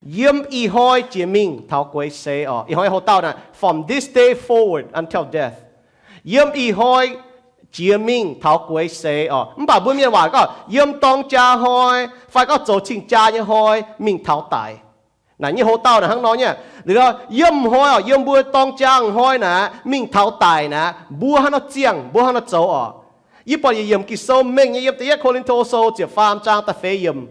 Yiem ih hnoi jiex mingh taux gueix seix oc. Ih hnoi houx-dauh naaic, from this day forward until death. Yiem ih hnoi jiex mingh taux gueix seix oc. Mv baac mbuo mienh waac gorngv yiem dorng jaa hnoi, fai gorngv zoux cing-jaa nyei hnoi mingh taux daic. Naaic nyei houx-dauh naaic hnangv nor nyei. Liuz, yiem hnoi oc, yiem mbuo dorng jaa hnoi naaic mingh taux daic naaic, mbuo hnangv nor ziangh, mbuo hnangv nor zoux oc. Yie buatc yietc yiemc Ging-Sou mengh nyei yiem Da'yietv Ko^lin^to Sou ziepc faam zaang da'feix yiemc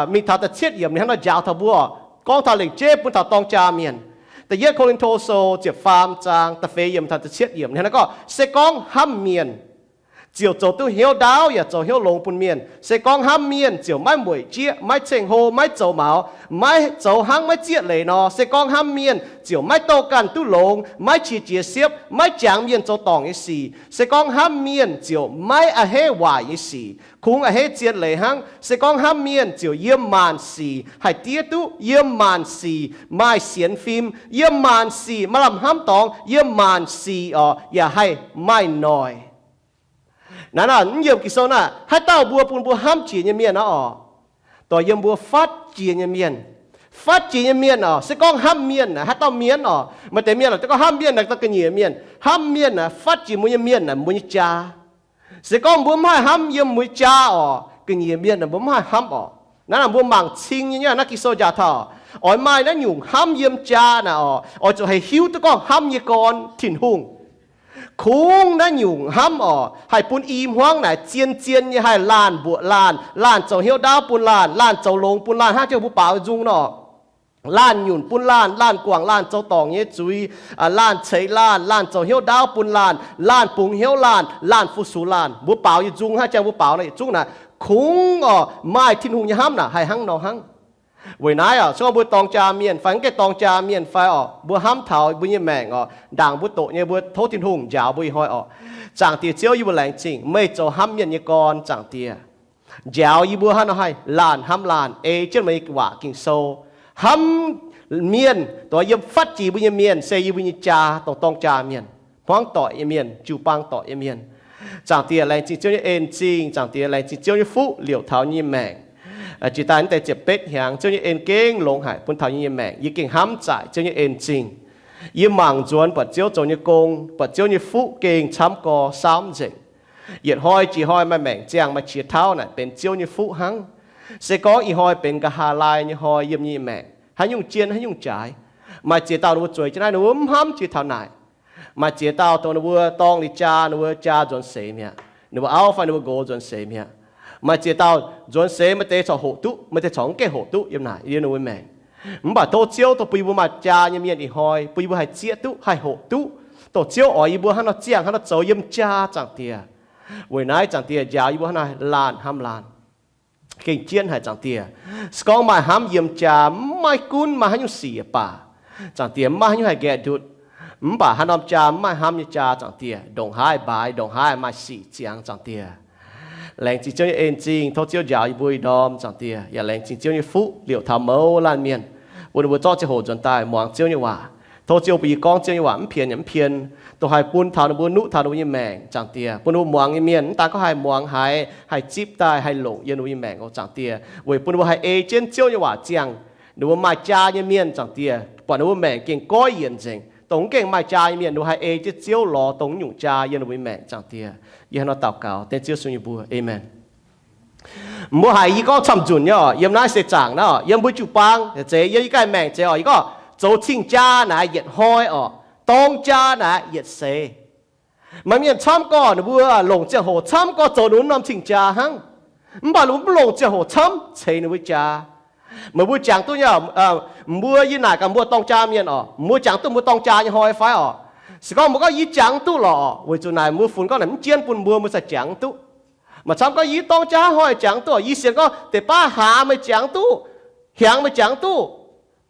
mingh taux da'cietv yiemc ninh hnangv nor njaaux taux mbuo oc. Gorngv taux lengc jeiv bun taux dorng jaa mienh. Da'yietv Ko^lin^to Sou ziepc faam zaang da'feix yiemc taux da'cietv yiemc ninh hnangv nor gorngv, se gorngv hnamv mienh ziouc zoux duqv hnyouv ndaauv yaac zoux hnyouv longx bun mienh. Se gorngv hnamv mienh ziouc maiv mueic jieqv, maiv ceng-hlo, maiv zoux maux, maiv zoux hnangv maiv zieqv leiz nor. Se gorngv hnamv mienh ziouc maiv douh ganh duqv longx, maiv qiex jiez siepv, maiv jangx mienh zoux dorngc nyei sic. Se gorngv hnamv mienh ziouc maiv a'hneiv waaic nyei sic, kungx a'hneiv zien leiz hnangv. Se gorngv hnamv mienh ziouc yiem maanc sic haih diev duqv, yiem maanc sic maaih sienx fim, yiem maanc sic maaih lamh hnamv dorngx, yiem maanc sic oc yaac haih maaih noic. Naaiv naaic mv yiemc Ging-Sou naaic, haaix dauh mbuo bun mbuo hnamv jiex nyei mienh aqv oc? Dorh yiem mbuo fatv jiex nyei mienh. Fatv jiex nyei mienh oc, se gorngv hnamv mienh naaic haaix dauh mienh oc? Maaih deix mienh oc, gorngv hnamv mienh naaic daaih ga'nyiec mienh. Hnamv mienh naaic fatv jiex mbuo nyei mienh naaic mbuo nyei jaa. Se gorngv mbuo mv haih hnamv yiem mbuo nyei jaa oc, ga'nyiec mienh naaic mbuo mv haih hnamv oc. Naaiv naaic mbuo mangc cing nyei, naaiv Ging-Sou njaaux taux, oix maaih naaiv nyungc hnamv yiem jaa naaic oc, oix zuqc haih hiuv duqv gorngv hnamv nyei gorn Tin-Hungh. Kungx naaiv nyungc hnamv oc, haih bun i hmuangv naaic zien zien nyei haih laanh mbuoqc laanh, laanh zoux hnyouv ndaauv bun laanh, laanh zoux longx bun laanh hnangv jienv mbuo baaux nzung nor. Laanh nyunc bun laanh, laanh guangc laanh zoux dorngc nyei zuiz, laanh ceix laanh, laanh zoux hnyouv ndaauv bun laanh, laanh bungx hnyouv laanh, laanh fu-sux laanh. Mbuo baaux yietc nzung hnangv jang mbuo baaux nor yietc zungv naaic, kungx oc maaih Tin-Hungh nyei hnamv naaic haih hnangv nor hnangv. Weic naaiv oc, se gorngv mbuo dorng jaa mienh fai mv gaengh dorng jaa mienh fai oc, mbuo hnamv taux mbuo nyei maengc oc, ndaangc mbuo doqc nyei mbuo tov Tin-Hungh njaaux mbuo ih hnoi oc. Zaangc Diex Ziouv, yie mbuo laengz zingh meih zoux hnamv mienh nyei gorn. Zaangc Diex, njaaux yie mbuo hnangv nor haih laanh hnamv laanh, ei jienv meih nyei waac Ging-Sou. Hnamv mienh, dongh yiem fatv jiex mbuo nyei mienh se yie mbuo nyei jaa, dongh dorng jaa mienh, hmuangv doic nyei mienh, jiu-baang doic nyei mienh. Zaangc Diex, laengz zingh Ziouv nyei en-zingh. Zaangc Diex, laengz zingh Ziouv nyei fuqv liouc taux yie nyei maengc. Jiex daaih mv deix ziepc betv hnyangx, Ziouv nyei en gengh longx haic bun taux yie nyei maengc. Yie gengh hnamv zaaic Ziouv nyei en-zingh. Yie mangc nzuonx buatc Ziouv zoux nyei gong, buatc Ziouv nyei fuqv gengh camv gorx saauv nzengc. Yietc hnoi jiex hnoi maaih maengc ziangh, maaih qiex tauv naaic benx Ziouv nyei fuqv hnangv. Se gorngv ih hnoi benx nqa'haav laai nyei hnoi yiem yie nyei maengc, haaix nyungc jien haaix nyungc jaaix. Maaih ziex dauh ninh mbuo zueiz jienv naaiv, ninh mbuo mv hnamv jiex taux naaic. Maaih ziex dauh dongh ninh mbuo dorng liuz jaa, ninh mbuo jaa nzuonx seix mi'aqv. Ninh mbuo auv fai ninh mbuo nqox nzuonx seix mi'aqv. Maaih ziex dauh nzuonx seix maaih deix corc hoqc duqv, maaih deix corc mv gaengh hoqc duqv yiem naaic, yiem ninh mbuo maengc. Mv baac tov Ziouv dongh bun yie mbuo maaih jaa nyei mienh ih hnoi, bun yie mbuo haih zieqv duqv, haih hoqc duqv, dongh Ziouv oix yie mbuo hnangv nor ziangh, hnangv nor zoux yiem jaa, Zaangc Diex. Weic naaiv Zaangc Diex njaaux yie mbuo hnangv nor laanh hnamv laanh. Gengh jienv haic Zaangc Diex. Se gorngv maaih hnamv yiem jaa, mv maaih gunv maaih haaix nyungc sic baac, Zaangc Diex, mv maaih haaix nyungc haih nqaeqv ndutv. Mv baac haaix norm jaa mv maaih hnamv nyei jaa, Zaangc Diex, ndongc haaix mbaaix, ndongc haaix maaih sic ziangx, Zaangc Diex. Laengz zingh Ziouv nyei en-zingh, tov Ziouv njaaux yie mbuo ih ndorm, Zaangc Diex. Yaac laengz zingh Ziouv nyei fuqv liouc taux mouz laanh mienh, bun ninh mbuo zorqv ziangh hoc nzuonx daaih muangx Ziouv nyei waac. Tov Ziouv bun yie gorngv Ziouv nyei waac mv pienx yaac mv pien, dongh haih bun taux ninh mbuo, nuqv taux ninh mbuo nyei maengc, Zaangc Diex. Bun ninh mbuo muangx nyei mienh mv daan gorngv haih muangx haiz, haih zipv daaih, haih longc yiem ninh mbuo nyei maengc oc, Zaangc Diex, weic bun ninh mbuo haih ei jienv Ziouv nyei waac ziangh. Ninh mbuo maaih jaa nyei mienh, Zaangc Diex, buatc ninh mbuo maengc gengh goiv yienc nzengc. Dongh mv gengh maaih jaa nyei mienh, ninh mbuo haih ei jienv Ziouv lorz dongh nyungc jaa yiem ninh mbuo nyei maengc, Zaangc Diex. Yie hnangv nor daux gaux dengv Ziouv Yesu nyei mbuox. Aamen. Mbuo haiz yie gorngv camv-nzunc nyei oc, yiem naaiv se zaangc naaiv oc, yiem mbuo jiu-baang yaac zeiz, yiem yie ganh maengc zeiz oc, yie gorngv zoux cing-jaa naaic yietc hnoi oc, dorng jaa naaic yietc seix. Maaih mienh camv gorx ninh mbuo longc ziangh hoc camv gorx zoux ninh mbuo norm cing-jaa hnangv, mv baac ninh mbuo mv longc ziangh hoc camv ceix ninh mbuo jaa. Meih mbuo jangx duqv nyei, mbuo yie naaic gaax mbuo dorng jaa mienh oc, mbuo jangx duqv mbuo dorng jaa nyei hnoi fai oc? Se gorngv mbuo gorngv yie jangx duqv lorqc, weic zuqc naaic mbuo funx gorngv naaic mv jienv bun mbuo, mbuo za'gengh jangx duqv. Maaih camv gorngv yie dorng jaa hnoi jangx duqv, yie sienx gorngv deix baav hlaax meih jangx duqv, hnyangx meih jangx duqv,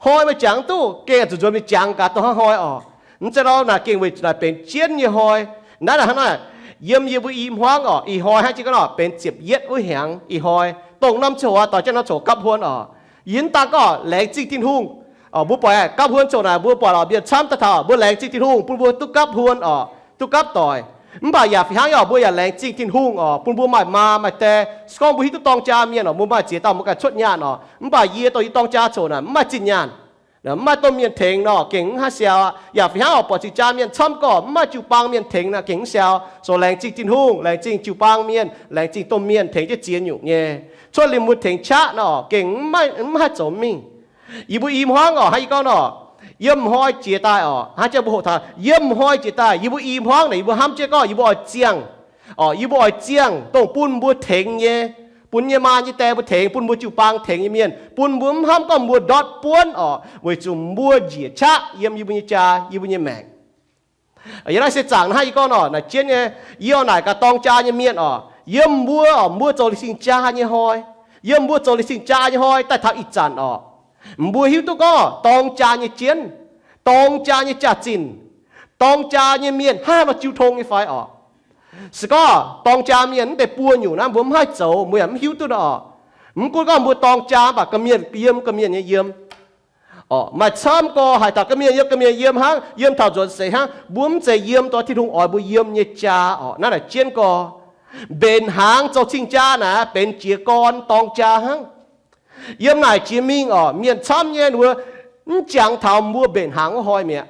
hnoi meih jangx duqv, gengh zuqc nzuonx mingh jangx gaax dongh hnangv hnoi oc. Mv zeiz lorqc, naaic gengh weic zuqc naaic benx jienv nyei hnoi. Naaiv hnangv naaic, yiem yie mbuo i hmuangv oc, ih hnoi hnangv jiex gorngv nor benx ziepc yietv wuov hnyangx ih hnoi, dongh norm ziangh hoc doic jienv norm ziangh hoc gapv huon oc. Yie mv daan gorngv laengz zingh Tin-Hungh. Mbuo buatc gapv huon ziouc naaic, mbuo buatc oc, mienh camv daaih taux, mbuo laengz zingh Tin-Hungh bun mbuo duqv gapv huon oc, duqv gapv doic. Mv baac yaac fih hnangv oc, mbuo yaac laengz zingh Tin-Hungh oc, bun mbuo maaih maa maaih die. Se gorngv mbuo hiuv duqv dorng jaa mienh oc, mbuo maaih ziex dauh mbuo ganh cuotv nyaanh oc. Mv baac yie dorh yie dorng jaa coc naaic mv maaih zinh nyaanh, mv maaih domh mienh tengx nor gengh mv haih siou aqv. Yaac fih hnangv oc, buatc cing-jaa mienh camv gorqv mv maaih jiu-baang mienh tengx nor gengh mv siou. So laengz zingh Tin-Hungh, laengz zingh jiu-baang mienh, laengz zingh domh mienh tengx jienv ziex nyungc nyei. Cuotv liuz mbuo tengx qaqv nor gengh mv haih zoux mingh. Yie mbuo i hmuangv oc, hnangv yie gorngv nor, yiem hnoi jiex daaih oc, hnangv jiex mbuo hoqc taux yiem hnoi jiex daaih yie mbuo i hmuangv naaic yie mbuo hnamv jienv gorngv yie mbuo oix ziangh oc, yie mbuo oix ziangh dongh bun mbuo tengx nyei, bun nyei maa nyei die mbuo tengx, bun mbuo jiu-baang tengx nyei mienh, bun mbuo mv hnamv gorngv mbuo ndortv buonv oc, weic zuqc mbuo njiec qaqv yiem yie mbuo nyei jaa, yie mbuo nyei maengc. Yiem naaiv se zaangc hnangv yie gorngv nor naaic jienv nyei, yie oix naaic gaax dorng jaa nyei mienh oc, yiem mbuo oc, mbuo zoux liuz cing-jaa nyei hnoi, yiem mbuo zoux liuz cing-jaa nyei hnoi daaih taux ih zanc oc, mbuo hiuv duqv gorngv dorng jaa nyei jienv, dorng jaa nyei jaax-zinh, dorng jaa nyei mienh hnangv haaix nor jiu tong nyei fai oc. Se gorngv dorng jaa mienh mv deix buo nyungc naaiv mbuo mv haih zoux, mbuo yaac mv hiuv duqv nor oc. Mv gunv gorngv mbuo dorng jaa mv baac ga'mienh yiem, ga'mienh nyei yiem oc, maaih camv gorx haic taux ga'mienh yiem, ga'mienh yiem hnangv, yiem taux nzuonx seix hnangv, mbuo mv zeiz yiem dongh Tin-Hungh oix mbuo yiem nyei jaa oc. Naaiv naaic jienv gorx, mbenc hnaangx zoux cing-jaa naaic benx jiez gorn dorng jaa hnangv. Yiem naaic jiex mingh oc, mienh camv nyei ninh mbuo mv jangx taux mbuo mbenc hnaangx wuov hnoi mi'aqv.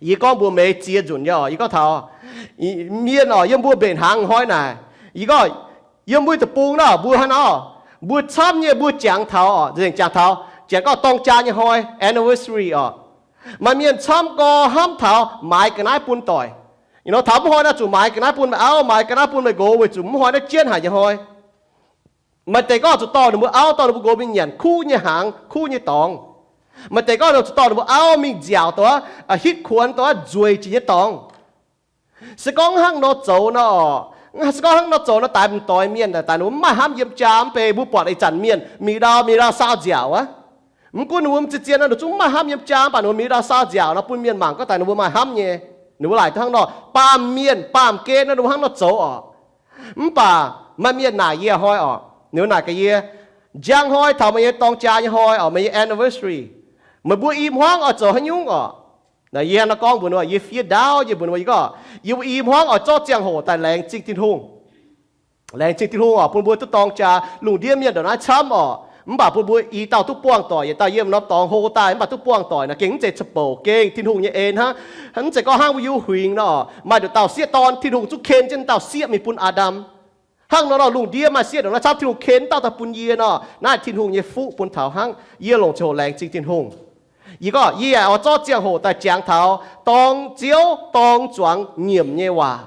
Yie gorngv mbuox meih ziex nzunc nyei oc, yie gorngv taux mienh oc, yiem mbuo mbenc hnaangx hnoi naaic, yie gorngv yiem mbuo deic-bung naaic mbuo hnangv nor, mbuo camv nyei mbuo jangx taux oc, nzengc jangx taux, jangx gorngv dorng jaa nyei hnoi, anniversary oc. Maaih mienh camv gorx hnamv taux maaiz ga'naaiv bun doic. Nor taux mv hnoi naaiv zuqc maaiz ga'naaiv bun meih auv, maaiz ga'naaiv bun meih nqox weic zuqc mv hnoi naaiv jienv haic nyei hnoi. Maaih deix gorngv zuqc dorh ninh mbuo auv, dorh ninh mbuo nqox mingh nyanc kuv nyei hnaangx, kuv nyei dorngx. Maaih deix gorngv zuqc dorh ninh mbuo auv mingh nziaauc dongh aav, hitv kuonx dongh aav nzueic jiex nyei dorngx. Se gorngv hnangv nor zoux nor, se gorngv hnangv nor zoux nor, daix m'doix mienh daaih ninh mbuo mv maaih hnamv yiem jaa mv bei. Mbuo buatc ih zanc mienh mingh ndau mingh ndau saau nziaauc aqv. Mv gunv ninh mbuo m'zing zien nor, ninh zungv mv maaih hnamv yiem jaa, mv baac ninh mbuo mingh ndau saau nziaauc nor bun mienh mangc gorngv daaih ninh mbuo maaih hnamv nyei. Ninh mbuo laaic hnangv nor, baamh mienh baamh gen nor ninh mbuo hnangv nor zoux oc. Mv baac maaih mienh naaic yie hnoi oc, ninh mbuo naaic gaax yie, njang hnoi taux meih nyei dorng jaa nyei hnoi oc, meih nyei anniversary, meih mbuo i hmuangv oix zoux haaix nyungc oc? Naaic yie hnangv nor gorngv mbuox ninh, yie fiev ndaauv nyei mbuox ninh, yie gorngv yie mbuo i hmuangv oix zorqv ziangh hoc daaih laengz zingh Tin-Hungh. Laengz zingh Tin-Hungh oc, bun mbuo duqv dorng jaa. Lungh ndiev mienh ndongc naaiv camv oc, mv baac bun mbuo i dauh duqv buangh doic, yietc dauh yiem norm dorngx hlo daaih mv baac duqv buangh doic naaic gengh mv zeiz ca'bouc, gengh Tin-Hungh nyei en hnangv. Mv zeiz gorngv hnangv mbuo Iu-Huingx nor, maaih nduqc dauh sieqv dorn, Tin-Hungh zungv ken jienv dauh sieqv mingh bun Aa^ndam. Hnangv nor nor lungh ndiev maaih sieqv ndongc naaiv camv, Tin-Hungh ken dauh daaih bun yie nor, naaiv Tin-Hungh nyei fuqv bun taux hnangv. Yie longc ziangh hoc laengz zingh Tin-Hungh. Yie gorngv yie yaac oix zorqv ziangh hoc daaih jangx taux dorng ziouv dorng zuangx nyiemc nyei waac.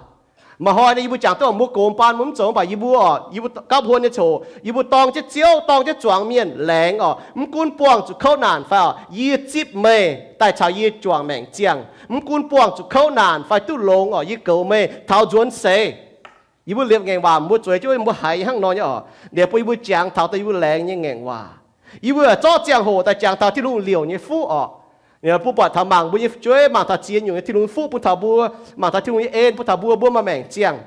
Maaih hnoi nor yie mbuo jangx duqv mbuo gox baan mbuo mv zoux, mv baac yie mbuo oc, yie mbuo gapv huon nyei coc yie mbuo dorng jienv ziouv dorng jienv zuangx mienh laengz oc, mv gunv buangh zuqc kouv naanc fai oc, yie zipv meih daaih caux yie juangc maengc ziangh. Mv gunv buangh zuqc kouv naanc fai duqv longx oc, yie goux meih taux nzuonx seix. Yie mbuo liepc ngaengc waac mbuo zueiz jienv mbuo haiz hnangv nor nyei oc. Liuz bun yie mbuo jangx taux daaih yie mbuo laengz nyei ngaengc waac. Yie mbuo zorqv ziangh hoc daaih jangx taux Tin-Hungh liouc nyei fuqv oc. Bun buatc taux mangc mbuo nyei fu'jueiv, mangc taux ziex nyungc nyei Tin-Hungh nyei fuqv bun taux mbuo, mangc taux Tin-Hungh nyei en bun taux mbuo, mbuo maaih maengc ziangh.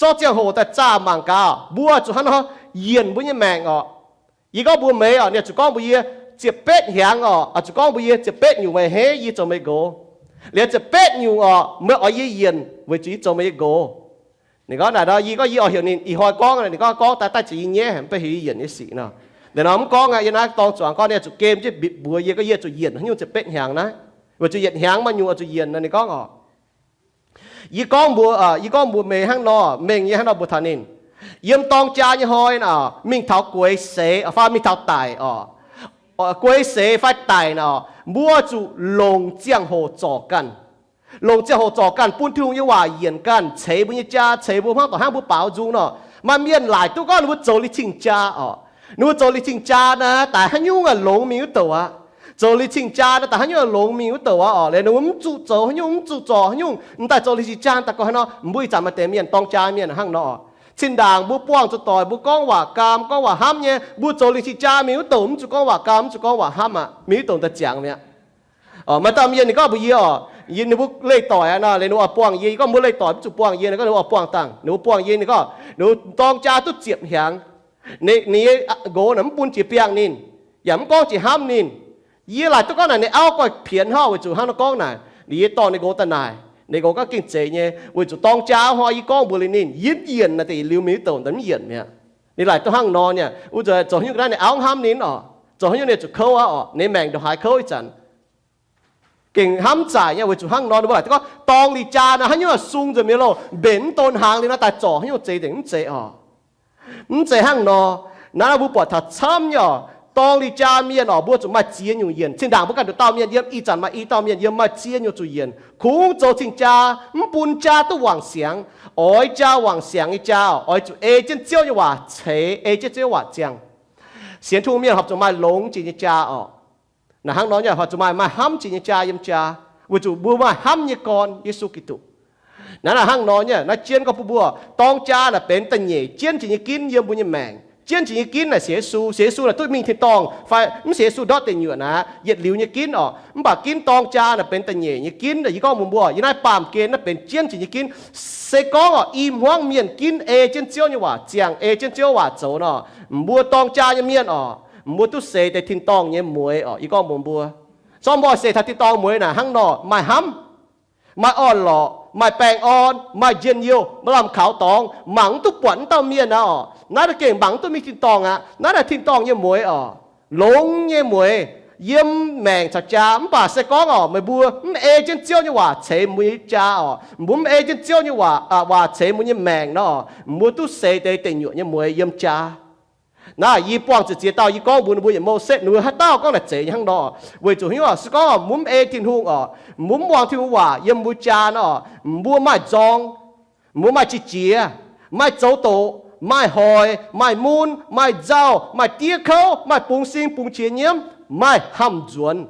Zorqv ziangh hoc daaih zaah mangc gaax, mbuo zuqc hnangv nor yienc mbuo nyei maengc oc. Yie gorngv mbuox meih oc, ninh zuqc gorngv mbuox yie, ziepc betv hnyangx oc, zuqc gorngv mbuox yie ziepc betv nyungc meih henv yie zoux meih nqox. Liuz ziepc betv nyungc oc, meih oix yie yienc weic zuqc yie zoux meih nyei nqox. Ninh gorngv naaic nor, yie gorngv yie oix heuc ninh ih hnoi gorngv, ninh gorngv gorngv daaih daaih zuqc yie nyaiv, mv baac heuc yie yienc nyei sic nor. Ninh nor mv gorngv aqv, yie naaiv dorng zuangx gorngv ninh zuqc gemh jienv bieqc mbuox yie gorngv yie zuqc yienc haaix nyungc ziepc betv hnyangx naaiv, weic zuqc yietc hnyangx maaih nyungc oix zuqc yienc nor, ninh gorngv oc. Yie gorngv mbuox, yie gorngv mbuox meih hnangv nor, mengh yie hnangv nor mbuox taux ninh, yiem dorng jaa nyei hnoi naaic, mingh taux gueix seix fai mingh taux daic oc, gueix seix fai daic naaic, mbuo zuqc longc ziangh hoc zorc ganh. Longc ziangh hoc zorc ganh bun Tin-Hungh nyei waac yienc ganh, ceix mbuo nyei jaa, ceix mbuo hnangv doic hnangv mbuo baaux nzung nor. Maaih mienh laaic duqv gorngv ninh mbuo zoux liuz cing-jaa oc. Ninh mbuo zoux liuz cing-jaa naaic, daaih haaix nyungc longx mingh wuov douc aqv. Zoux liuz cing-jaa naaic, daaih haaix nyungc longx mingh wuov douc aqv oc. Liuz ninh mbuo mv zuqc zoux haaix nyungc, mv zuqc zorc haaix nyungc, m'daaih zoux liuz cing-jaa daaih gorngv haaix nor. Mbuo ih zanc maaih deix mienh dorng jaa mienh hnangv nor. Cin-ndaangc mbuo buangh zuqc doic, mbuo gorngv waac gaam, gorngv waac hnamv nyei, mbuo zoux liuz cing-jaa mingh wuov douc mv zuqc gorngv waac gaam, mv zuqc gorngv waac hnamv aqv, mingh wuov douc daaih ziangx mi'aqv. Maaih dauh mienh ninh gorngv mbuox yie oc, ninh mbuo leih doic aqv nor, liuz ninh mbuo oix buangh yie. Yie gorngv mbuo leih doic mv zuqc buangh yie. Ninh gorngv ninh mbuo oix buangh dangh, ninh mbuo buangh yie. Ninh gorngv ninh mbuo dorng jaa duqv ziepc hnyangx, ninh nyei nqox naaic mv bun jiex biangh ninh, yaac mv gorngv jiex hnamv ninh. Yie laaic duqv gorngv naaic ninh auv goiv pienx hnangv weic zuqc hnangv nor gorngv naaic. Liuz yie dorh ninh nqox daaih naaic, Ninh gorngv gengh zeiz nyei, weic zuqc dorng jaa hnoi yie gorngv mbuox liuz ninh, yie mv yienc naaic deix yietc liuz mingh douc mv yienc mi'aqv. Ninh laaic duqv hnangv nor nyei, wuov zanc zoux haaix nyungc ga'naaiv ninh auv hnamv ninh oc, zoux haaix nyungc ninh zuqc kouv aqv oc, ninh maengc ndongc haaix kouv ih zanc. Gengh hnamv zaaic nyei, weic zuqc hnangv nor ninh mbuo laaic gorngv dorng liuz jaa naaic haaix nyungc sung nzengc mi'aqv loh, mbenc mv don hnaangx liuz naaiv daaih zorc haaix nyungc zeix nzengc mv zeiz oc. Mv zeiz hnangv nor. Naaiv mbuo buatc taux camv nyei oc, dorng liuz jaa mienh oc, mbuo zuqc maaih ziex nyungc yienc. Zinh ndaangc mbuo ganh nduqc dauh mienh yiem, ih zanc maaih i dauh mienh yiem, maaih ziex nyungc zuqc yienc. Kungx zoux cing jaa, mv bun jaa duqv wangc siangx. Oix jaa wangc siangx nyei jaa oc, oix zuqc ei jienv Ziouv nyei waac ceix, ei jienv Ziouv waac ziangh. Sienx Tin-Hungh mienh horpc zuqc maaih longx jiex nyei jaa oc. Naaic hnangv nor nyei, horpc zuqc maaih, maaih hnamv jiex nyei jaa yiem jaa, weic zuqc mbuo maaih hnamv nyei gorn, Yesu Giduc. Naaiv, naaiv hnangv nor nyei, naaiv jienv gorngv bun mbuo, dorng jaa naaic benx da'nyeic jienv jiex nyei ginv yiem mbuo nyei maengc. Jienv jiex nyei ginv naaic sienx Yesu, sienx Yesu naaic duqv mingh tin-dorngh fai mv sienx Yesu ndortv deic nyuoqc naaic, yietc liuz nyei ginv oc. Mv baac ginv dorng jaa naaic benx da'nyeic nyei ginv. Yie gorngv mbuox mbuo, yie naaiv baamh gen naaiv benx jienv jiex nyei ginv. Se gorngv oc, i hmuangv mienh ginv ei jienv Ziouv nyei waac ziangh, ei jienv Ziouv waac zoux nor, mbuo dorng jaa nyei mienh oc, mbuo duqv seix deix tin-dorngh nyei mueiz oc. Yie gorngv mbuox mbuo, zorqv mbuo seix taux tin-dorngh mueiz naaic hnangv nor, maaih hnamv, maaih orn-lorqc, maaih baengh orn, maaih njien-youh, maaih lamh kaux dorngx, mangc mv duqv buatc wuov dauh mienh aqv oc. Naaiv gengh mangc mv duqv mingh tin-dorngh aqv. Naaiv naaic tin-dorngh nyei mueiz oc, longx nyei mueiz yiem maengc caux jaa. Mv baac se gorngv oc, meih mbuo mv ei jienv Ziouv nyei waac ceix mbuo nyei jaa oc, mbuo mv ei jienv Ziouv nyei waac, waac ceix mbuo nyei maengc nor, mbuo duqv seix deix deic nyuoqc nyei mueiz yiem jaa. Naaiv yie buangh zuqc ziex dauh, yie gorngv mbuox ninh mbuo yietc Mose, ninh mbuo haaix dauh gorngv naaic zeiz nyei hnangv nor. Weic zuqc haaix nyungc oc, se gorngv mbuo mv ei Tin-Hungh oc, mbuo mv muangx Tin-Hungh waac yiem mbuo jaa nor, mbuo maaih nzorng, mbuo maaih qiex jiez, maaih zoux doqc, maaih hoic, maaih mun, maaih nzauh, maaih diev kouv, maaih bungx sing bungx qiex nyiemv, maaih hamh nzuonx.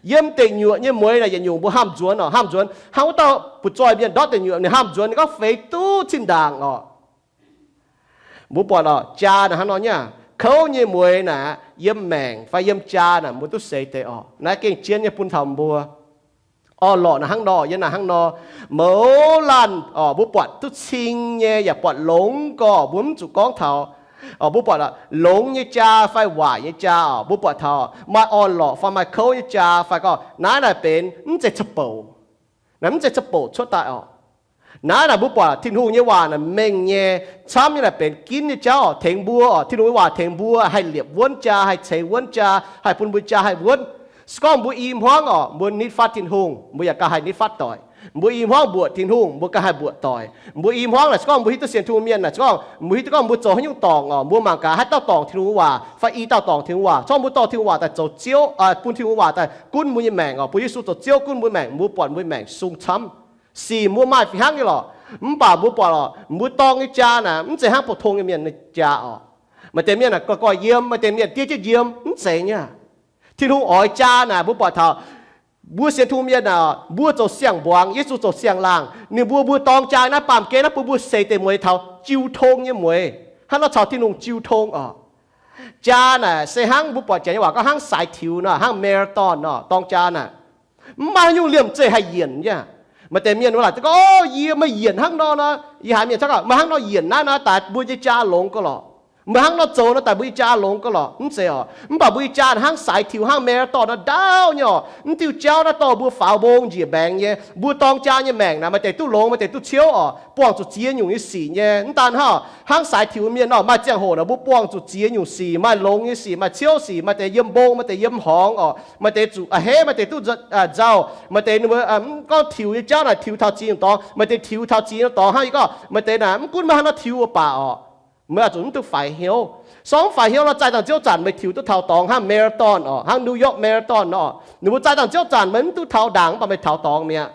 Yiem deic nyuoqc nyei mueiz naaic yietc nyungc mbuo hamh nzuonx oc, hamh nzuonx hnangv wuov dauh butv-zoih mienh ndortv deic nyuoqc, ninh hamh nzuonx, ninh gorngv feix duqv zinh ndaangc oc. Mbuo buatc oc, jaa naaic hnangv nor nyei, kouv nyei mueiz naaic yiem maengc fai yiem jaa naaic mbuo duqv seix deix oc. Naaiv gengh jienv nyei bun taux mbuo. Orn-lorqc naaic hnangv nor, yiem naaic hnangv nor, mouz laanh oc, mbuo buatc duqv cing nyei yaac buatc longx gorx, mbuo mv zuqc gorngv taux. Mbuo buatc longx nyei jaa fai waaic nyei jaa oc, mbuo buatc taux maaih orn-lorqc fai maaih kouv nyei jaa fai gorngv naaiv naaic benx mv zeiz ca'bouc. Naaiv mv zeiz ca'bouc cuotv daaih oc. Naaiv naaic mbuo buatc Tin-Hungh nyei waac naaic mengh nyei, camv nyei naaic benx ginv nyei jauv oc, tengx mbuo oc. Tin-Hungh nyei waac tengx mbuo haih liepc wuonv jaa, haih ceix wuonv jaa, haih bun mbuo jaa haih wuonv. Se gorngv mbuo i hmuangv oc, mbuo nitv fatv Tin-Hungh, mbuo yaac ganh haih nitv fatv doic. Mbuo i hmuangv mbuoqc Tin-Hungh, mbuo ganh haih mbuoqc doic. Mbuo i hmuangv naaic se gorngv mbuo hiuv duqv sienx Tin-Hungh mienh naaic, se gorngv mbuo hiuv duqv gorngv mbuo zoux haaix nyungc dorngc oc, mbuo mangc gaax haaix dauh dorngc Tin-Hungh waac fai i dauh dorngc Tin-Hungh waac. Zorqv mbuo dorh Tin-Hungh waac daaih zoux Ziouv, bun Tin-Hungh waac daaih gunv mbuo nyei maengc oc, bun Yesu zoux Ziouv gunv mbuo maengc, mbuo buatc mbuo maengc sung camv. Sic mbuo maaih fih hnangv nyei lorqc. Mv baac mbuo buatc lorqc, mbuo dorng nyei jaa naaic mv zeiz hnangv pou-tong nyei mienh nyei jaa oc. Maaih deix mienh naaic goiv goiv yiem, maaih deix mienh diev jienv yiem, mv zeiz nyei. Tin-Hungh oix jaa naaic mbuo buatc taux mbuo sienx Tin-Hungh mienh naaic, mbuo zoux siang-mbuangz, Yesu zoux siang-laangh, ninh mbuo, mbuo dorng jaa naaiv baamh gen naaiv bun mbuo seix deix mueiz taux jiu tong nyei mueiz. Hnangv nor caux Tin-Hungh jiu tong oc. Jaa naaic se hnangv mbuo buatc janx nyei waac gorngv hnangv saaix tiux nor, hnangv marathon nor, dorng jaa naaic mv maaih haaix nyungc liemh zeih haih yienc nyei. Maaih deix mienh mbuo laaic gorngv, O, yie meih yienc hnangv nor nor, yie haiz mienh gorngv, Meih hnangv nor yienc naaiv nor, daaih mbuo nyei jaa longx gauh lorqc. Meih hnangv nor zoux nor, daaih mbuo nyei jaa longx gauh lorqc. Mv zeiz oc. Mv baac mbuo nyei jaa hnangv saaix tiux, hnangv marathon nor ndaauv nyei oc. Mv diuh jauv naaiv dorh mbuo faaux mbong njiec mbaengx nyei. Mbuo dorng jaa nyei maengc naaic, maaih deix duqv longx, maaih deix duqv ciouv oc, buangh zuqc ziex nyungc nyei sic nyei. Mv daan hnangv hnangv saaix tiux mienh nor, maaih ziangh hoc naaic mbuo buangh zuqc ziex nyungc sic, maaih longx nyei sic, maaih ciouv sic, maaih deix yiem mbong, maaih deix yiem hngongx oc, maaih deix zuqc a'hneiv, maaih deix duqv nzauh. Maaih deix ninh mbuo gorngv tiux nyei jauv naaic tiux taux ziex nyungc dorngx, maaih deix tiux taux ziex nyungc dorngx hnangv. Yie gorngv maaih deix naaic mv gunv meih haaix nor tiux mv baac oc, meih oix zuqc mv duqv faix hnyouv. Se gorngv mv faix hnyouv nor, zaaih dangh ziouv zanc meih tiux duqv taux dorngx hnangv marathon oc, hnangv New York Marathon nor, ninh mbuo zaaih dangh ziouv zanc meih mv duqv taux ndaangc mv baac meih taux dorngx mi'aqv.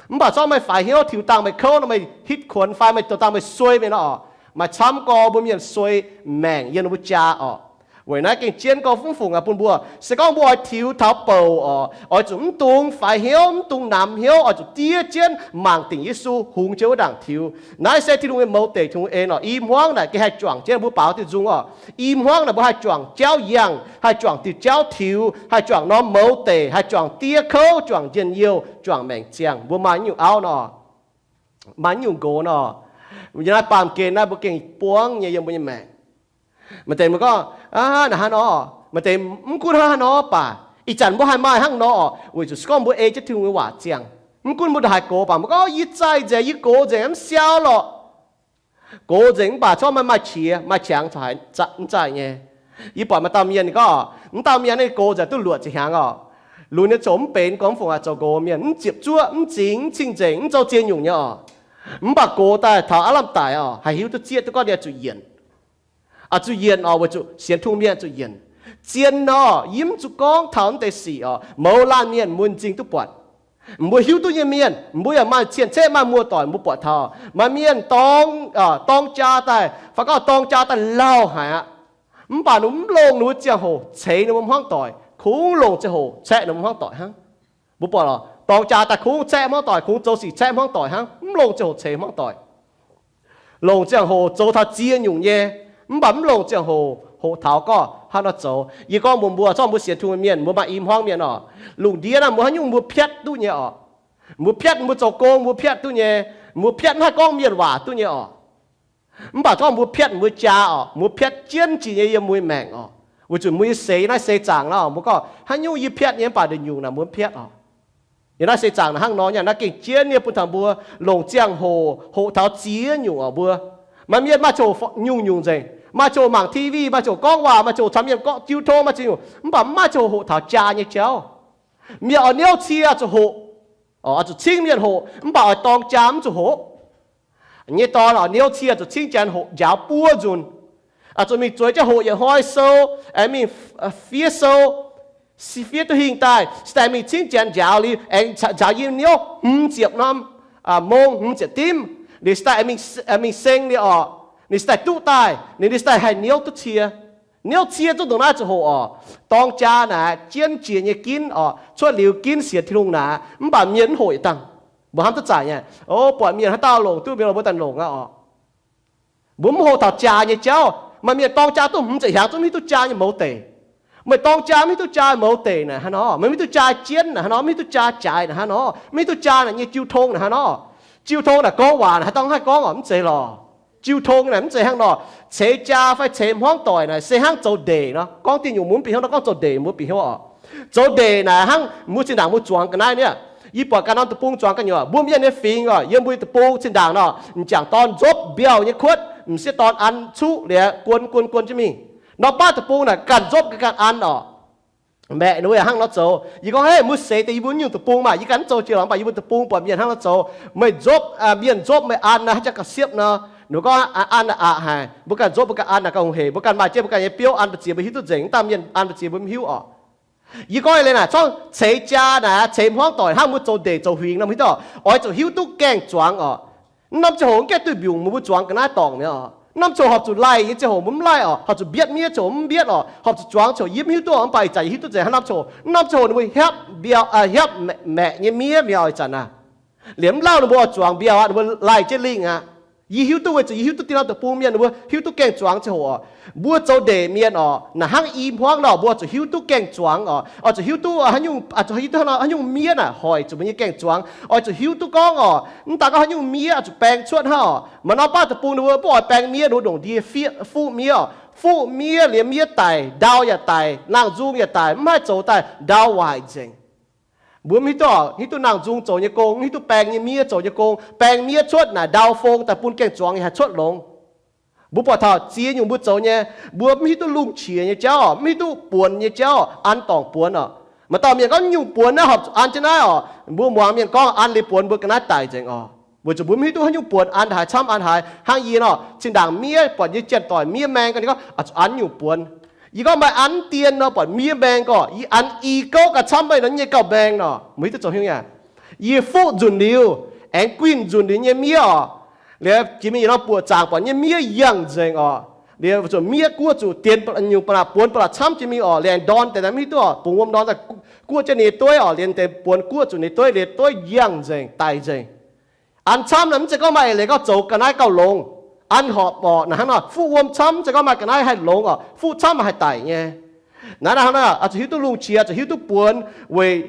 Mv baac se gorngv meih faix hnyouv tiux dangh meih kouv nor, meih hitv kuonx fai meih zoux dangh meih suei mi'aqv nor, maaih camv gorx mbuo mienh suei maengc yiem ninh mbuo jaa oc. Weic naaiv gengh jienv gorngv fungc aqv bun mbuo, se gorngv mbuo oix tiux taux bouc oc, oix zuqc mv dungx faix hnyouv, mv dungx namx hnyouv, oix zuqc diev jienv mangc dingc Yesu hungx jienv wuov ndaangc tiux. Naaiv se Tin-Hungh nyei mouz deic, Tin-Hungh en oc. I hmuangv naaic gengh haih juangc jienv mbuo baaux diuh nzung oc. I hmuangv naaic mbuo haih juangc jauv yangh, haih juangc diuh jauv tiux, haih juangc norm mouz deic, haih juangc diev kouv, juangc njien-youh, juangc maengc ziangh. Mbuo maaih nyungc auv nor, maaih nyungc nqox nor, yiem naaiv baamh gen naaiv mbuo gengh buangv nyei yiem mbuo nyei maengc. Maaih deix mbuo gorngv, Aa, naaic hnangv nor. Maaih deix mv gunv hnangv haaix nor baac, ih zanc mbuo haih maaih hnangv nor oc, weic zuqc se gorngv mbuo ei jienv Tin-Hungh nyei waac ziangh. Mv gunv mbuo ndongc haaix gox baac mbuo gorngv, Yie zaih nzengc, yie gox nzengc, mv siau lorqc. Gox nzengc mv baac corc maaih, maaih qiex maaih qangx caux haaix mv zaih nyei. Yie buatc maaih dauh mienh gorngv, mv dauh mienh ninh gox nzengc duqv luoqc ziepc hnyangx orqc. Lunx nyei ziouc mv benx gorngv mv fungc aqv, zoux gox mienh mv ziepc zuoqv, mv zingx, mv cing-nzengc, mv zoux ziex nyungc nyei orqc. Mv baac gox daaih taux aav lamh daic orqc, haih hiuv duqv zieqv duqv gorngv ninh zuqc yienc. Aa, zuqc yienc orqc, weic zuqc sienx Tin-Hungh mienh zuqc yienc. Zien nor, yie mv zuqc gorngv taux mv deix sic orqc, mouz laanh mienh mbuo m'zing duqv buatc. Mbuo hiuv duqv nyei mienh, mbuo yaac maaih cien-ceqv maaih muoz-doic mbuo buatc taux maaih mienh dorng, dorng jaa daaih, fai gorngv dorng jaa daaih lauh haic aqv. Mv baac ninh mv longc ninh mbuo ziangh hoc ceix ninh mbuo hmuangv doic, kungx longc ziangh hoc caeqv ninh mbuo hmuangv doic hnangv. Mbuo buatc lorqc, dorng jaa daaih kungx caeqv hmuangv doic, kungx zoux sic caeqv hmuangv doic hnangv, mv longc ziangh hoc ceix hmuangv doic. Longc ziangh hoc zoux taux ziex nyungc nyei, mv baac mv longc ziangh hoc hoqc taux gorngv haaix nor zoux. Yie gorngv mbuox mbuo, zorqv mbuo sienx Tin-Hungh mienh, mbuo maaih i hmuangv mienh orqc, lungh ndiev naaiv mbuo haaix nyungc mbuo piatv duqv nyei orqc. Mbuo piatv mbuo zoux gong mbuo piatv duqv nyei. Mbuo piatv mv haih gorngv mienh waac duqv nyei orqc. Mv baac gorngv mbuo piatv mbuo jaa orqc, mbuo piatv jienv jiex nyei yiem mbuo nyei maengc orqc, weic zuqc mbuo nyei seix naaiv seix zaangc nor, mbuo gorngv haaix nyungc yie piatv nyei mv baac nduqc nyungc naaic mbuo mv piatv orqc. Yiem naaiv seix zaangc naaic hnangv nor nyei, naaiv gengh jienv nyei bun taux mbuo longc ziangh hoc hoqc taux ziex nyungc orqc mbuo. Maaih mienh maaih ziangh hoc nyungc-nyungc nzengc, maaih ziangh hoc mangc TV, maaih ziangh hoc gorngv waac, maaih ziangh hoc caux mienh gorngv jiu tong, maaih ziangh hoc, mv baac mv maaih ziangh hoc hoqc taux jaa nyei jauv. Mienh oix niouv cie oix zuqc hoqc, oix zuqc cingv mienh hoqc, mv baac oix dorng jaa mv zuqc hoqc. Nyei dorn oix niouv cie zuqc cingv janx hoqc njaaux buo nzunc. Oix zuqc mingh zueiz jienv hoqc yietc hnoi sou, aengx mingh fiev sou, fiev duqv hingh daaih, se daaih mingh cingv janx njaaux liuz, aengx njaaux yiem niouv hmz ziepc norm mong, hmz ziepc dimv. Liuz se daaih mingh seng liuz orqc, ninh se daaih duqv daaih, ninh se daaih haih niouv duqv cie. Niouv cie zungv ndongc naaiv zuqc hoqc orqc. Dorng jaa naaic jienv jiex nyei ginv orqc, cuotv liuz ginv sienx Tin-Hungh naaic, mv baac mienh mv hoqc yietc dangh. Mbuo hnamv duqv zaaic nyei, o, buatc mienh haaix dauh longc duqv, mienh mbuo daaih longc aqv orqc. Mbuo mv hoqc taux jaa nyei jauv. Maaih mienh dorng jaa duqv hmz ziepc hnyangx zungv mv hiuv duqv jaa nyei mouz deic. Meih dorng jaa mv hiuv duqv jaa mouz deic naaic hnangv nor, meih mv hiuv duqv jaa jienv naaic hnangv nor, mv hiuv duqv jaa jaaix naaic hnangv nor, mv hiuv duqv jaa naaic nyei jiu tong naaic hnangv nor. Jiu tong naaic gorngv waac naaic haaix dauh haih gorngv orqc? Mv zeiz lorqc. Jiu tong naaic mv zeiz hnangv nor. Ceix jaa fai ceix hmuangv doic naaic se hnangv zoux ndeic nor. Gorngv diuh nyungc mbuo mv bieqc hnyouv nor, gorngv zoux ndeic mbuo bieqc hnyouv orqc. Zoux ndeic naaic hnangv mbuo zinh ndaangc mbuo zuangx ga'naaiv niaa. Yie buatc ganh norm deic-bung zuangx ganh nyungc, mbuo mienh nyei fingx orqc, yiem mbuo deic-bung zinh ndaangc nor, m'jangc dorn nzopv mbiauh nyei kuotv, m'sieqv dorn an cuqv liuz guon guon guon jienv mingh. Norm baav deic-bung naaic ganh nzopv ganh ganh an orqc. Maeqc ninh mbuo yaac hnangv nor zoux. Yie gorngv, Hei, mbuo seix deix yie mbuo nyungc deic-bung maah! Yie ganh mv zoux jiex lorqc, mv baac yie mbuo deic-bung buatc mienh hnangv nor zoux. Meih nzopv, mienh nzopv meih an naaic, haaix jaax ga'siepv nor? Ninh gorngv, An naaic aqc haic. Mbuo ganh nzopv mbuo ganh an naaic gauh hungh heic. Mbuo ganh maaih jienv mbuo ganh nyei biouv an mbu'ziex mbuo hiuv duqv nzengc, mv dangh mienh an mbu'ziex mbuo mv hiuv orqc. Yie gorngv leiz naaic, corc ceix jaa naaic, ceix hmuangv doic hnangv mbuo zoux ndeic zoux huingx nor, hiuv duqv, oix zuqc hiuv duqv gaeng-zuangx orqc. Mv norm ziangh hoc mv gaengh duih mbiungc, mbuo zuangx ga'naaiv dorngc mi'aqv. Mv norm ziangh hoc horpc zuqc laih nyei ziangh hoc mbuo mv laih orqc, horpc zuqc mbietv miev ziangh hoc mv mbietv orqc, horpc zuqc zuangx ziangh hoc yie mv hiuv duqv, mv baac ih zanc yie hiuv duqv nzengc haaix norm ziangh hoc. Mv norm ziangh hoc ninh mbuo hiaapv mbiauh, hiaapv maeqc nyei miev mi'aqv. Ih zanc naaic liemh mv lauh ninh mbuo zuangx mbiauh aqv, ninh mbuo laih jienv lingh aqv. Yie hiuv duqv weic zuqc yie hiuv duqv dieh norm deic-bung mienh ninh mbuo hiuv duqv gaeng-zuangx ziangh hoc orqc. Mbuo zoux ndeic mienh orqc, naaic hnangv i hmuangv nor, mbuo oix zuqc hiuv duqv gaeng-zuangx orqc. Oix zuqc hiuv duqv haaix nyungc, oix zuqc hiuv duqv haaix nyungc miev naaic hoic zuqc mbuo nyei gaeng-zuangx. Oix zuqc hiuv duqv gorngv orqc, mv daan gorngv haaix nyungc miev oix zuqc baeng cuotv hnangv orqc. Maaih norm baav deic-bung ninh mbuo mv oix baeng miev, ninh mbuo ndongc ndie fiev fuqv miev orqc. Fuqv miev liemh miev daic, ndau yaac daic, nangh nzung yaac daic, mv haih zoux daaih ndau waaic nzengc. Mbuo mv hiuv duqv, hiuv duqv nangh nzung zoux nyei gong, mv hiuv duqv baeng nyei miev zoux nyei gong. Baeng miev cuotv naaic ndau fong daaih bun gaeng-zuangx yaac haih cuotv longx. Mbuo buatc taux ziex nyungc mbuo zoux nyei, mbuo mv hiuv duqv lungh qiex nyei jauv, mv hiuv duqv buonx nyei jauv, an dorngc buonx orqc. Maaih dauh mienh gorngv nyungc buonx naaiv horpc zuqc an jienv naaiv orqc. Mbuo muangx mienh gorngv an liuz buonx mbuo ga'naaiv daic nzengc orqc. Weic zuqc mbuo mv hiuv duqv haaix nyungc buonx an haaix camv an haaix. Hnangv yie nor, zinh ndaangc miev buatc yie nyei janx-doic miev maeng ga'naaiv gorngv oix zuqc an nyungc buonx. Yie gorngv meih an dien nor buatc miev maeng gorqv, yie an i gouv ganh camv meih nor nyei gauh maeng nor, mbuo hiuv duqv zoux hnyouv aqv. Yie fuqv nzunc liuz, aengx guinh nzunc liuz nyei miev orqc, liuz jiex mingh yietc norm buoqc zaangc buatc nyei miev yangh nzengc orqc. Liuz zuqc miev guoqv zuqc dien nyungc ba'naac buonx ba'laqc camv jiex mingh orqc, liuz aengx ndorn deix naaiv mv hiuv duqv orqc, bungx wuom ndorn daaih guoqv jienv ninh nyei dueiv orqc, liuz deix buonx guoqv zuqc ninh nyei dueiv, liuz dueiv yangh nzengc, daic nzengc. An camv naaic mv zeiz gorngv maaih eix leiz gorngv zoux ga'naaiv gauh longx. An horpc orqc, naaic hnangv nor fuqv wuom camv mv zeiz gorngv maaih ga'naaiv haih longx orqc, fuqv camv haih daic nyei. Naaiv hnangv nor oix zuqc hiuv duqv lungh qiex, zuqc hiuv duqv buonx weic,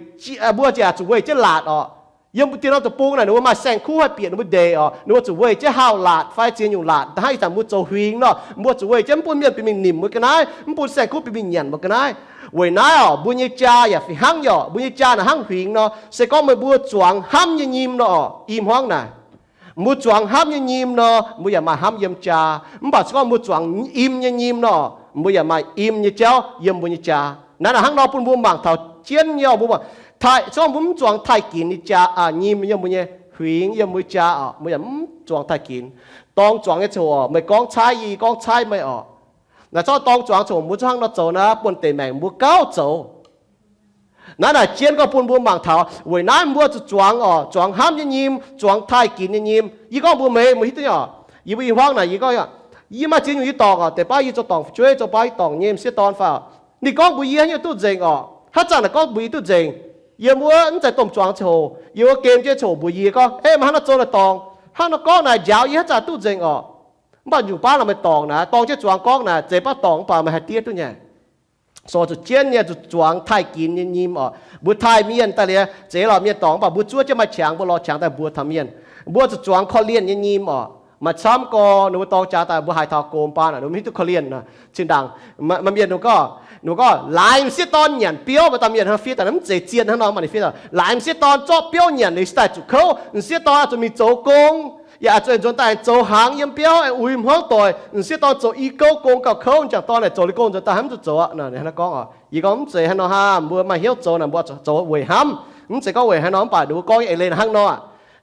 mbuo ziouc zuqc weih jienv laatc orqc. Yiem mbuo dieh norm deic-bung naaic, ninh mbuo maaih saeng-kuv haih bieqc ninh mbuo ndeic oc. Ninh mbuo zuqc weih jienv hauh laatc fai ziex nyungc laatc, da'hnangv ih zanc mbuo zoux huingx nor, mbuo zuqc weih jienv mv bun mienh bun mingh nimc mbuo ga'naaiv, mv bun saeng-kuv bun mingh nyanc mbuo ga'naaiv. Weic naaiv oc, mbuo nyei jaa yaac fih hnangv nyei oc. Mbuo nyei jaa naaic hnangv huingx nor, se gorngv meih mbuo zuangx hnamv nyei nyim nor oc, i hmuangv naaic, mbuo zuangx hnamv nyei nyim nor, mbuo yaac maaih hnamv yiem jaa. Mv baac se gorngv mbuo zuangx im nyei nyim nor, mbuo yaac maaih im nyei jauv yiem mbuo nyei jaa. Naaiv naaic hnangv nor bun mbuo mangc taux jienv nyei oc. Mbuo, se gorngv mbuo mv zuangx taaih ginx nyei jaa, nyim yiem mbuo nyei huingx yiem mbuo jaa oc, mbuo yaac mv zuangx taaih ginx. Dorng zuangx nyei ziangh hoc meih gorngv caaiv yie, yie gorngv caaiv meih oc. Naaic zorqv dorng zuangx ziangh hoc mbuo zungv hnangv nor zoux naaiv, buonv deix maengc mbuo gauh zoux. Naaiv naaic jienv gorngv bun mbuo mangc taux weic naaiv mbuo zuqc zuangx oc, zuangx hnamv nyei nyim, zuangx taaih ginx nyei nyim. Yie gorngv mbuox meih, meih hiuv duqv nyei oc. Yie mbuo i hmuangv naaic yie gorngv, yie maaih ziex nyungc yie dorngc oc. Deix baav yie zoux dorngc fu'jueiv, zoux baav yie dorngc nyei m'sieqv dorn fai, ninh gorngv mbuox yie haaix nyungc duqv nzengc oc. Haaix zanc naaic gorngv mbuox yie duqv nzengc. Yiem wuov mv zeiz domh zuangx ziangh hoc, yiem wuov game jienv ziangh hoc mbuox yie gorngv, ei, meih hnangv nor zoux naaic dorngc, hnangv nor gorngv naaic njaaux yie haaix zanc duqv nzengc oc. Mv baac nyungc baav naaic meih dorngc naaic, dorng jienv zuangx gorngv naaic, zeiz baav dorngc mv baac meih haih diev duqv nyei. Soux zuqc jienv nyei, zuqc zuangx taaih ginx nyei nyim oc. Mbuo taaih mienh daaih liuz, zeiz lorz mienh dorngc mv baac mbuo zuov jienv maaih qangx, mbuo lorz qangx daaih mbuox taux mienh. Mbuo zuqc zuangx korv-lienh nyei nyim oc. Maaih camv gorx ninh mbuo dorng jaax daaih mbuo haiz taux gox baan, ninh mbuo mv hiuv duqv korv-lienh. Cin-ndaangc maaih mienh ninh gorngv, ninh mbuo gorngv laaix m'sieqv dorn nyanc biouv, maaih dauh mienh hnangv fiev daaih, mv zeiz zien hnangv nor, maaih ninh fiev daaih, laaix m'sieqv dorn zorqv biouv nyanc liuz daaih zuqc kouv. M'sieqv dorn zuqc mingh zoux gong, yaac zuqc nzuonx daaih zoux hnaangx yiem biauv, uix hmuangv doic. M'sieqv dorn zoux i gouv gong gauh kouv, m'jangc dorn naaic zoux liuz gong nzuonx daaih hnamv zuqc zoux aqv. Ninh hnangv nor gorngv oc. Yie gorngv mv zeiz hnangv nor hnangv, mbuo maaih hnyouv zoux naaic mbuo zoux weic hnamv. Mv zeiz gorngv weic haaix nor, mv baac ninh mbuo gorngv eix leiz hnangv nor.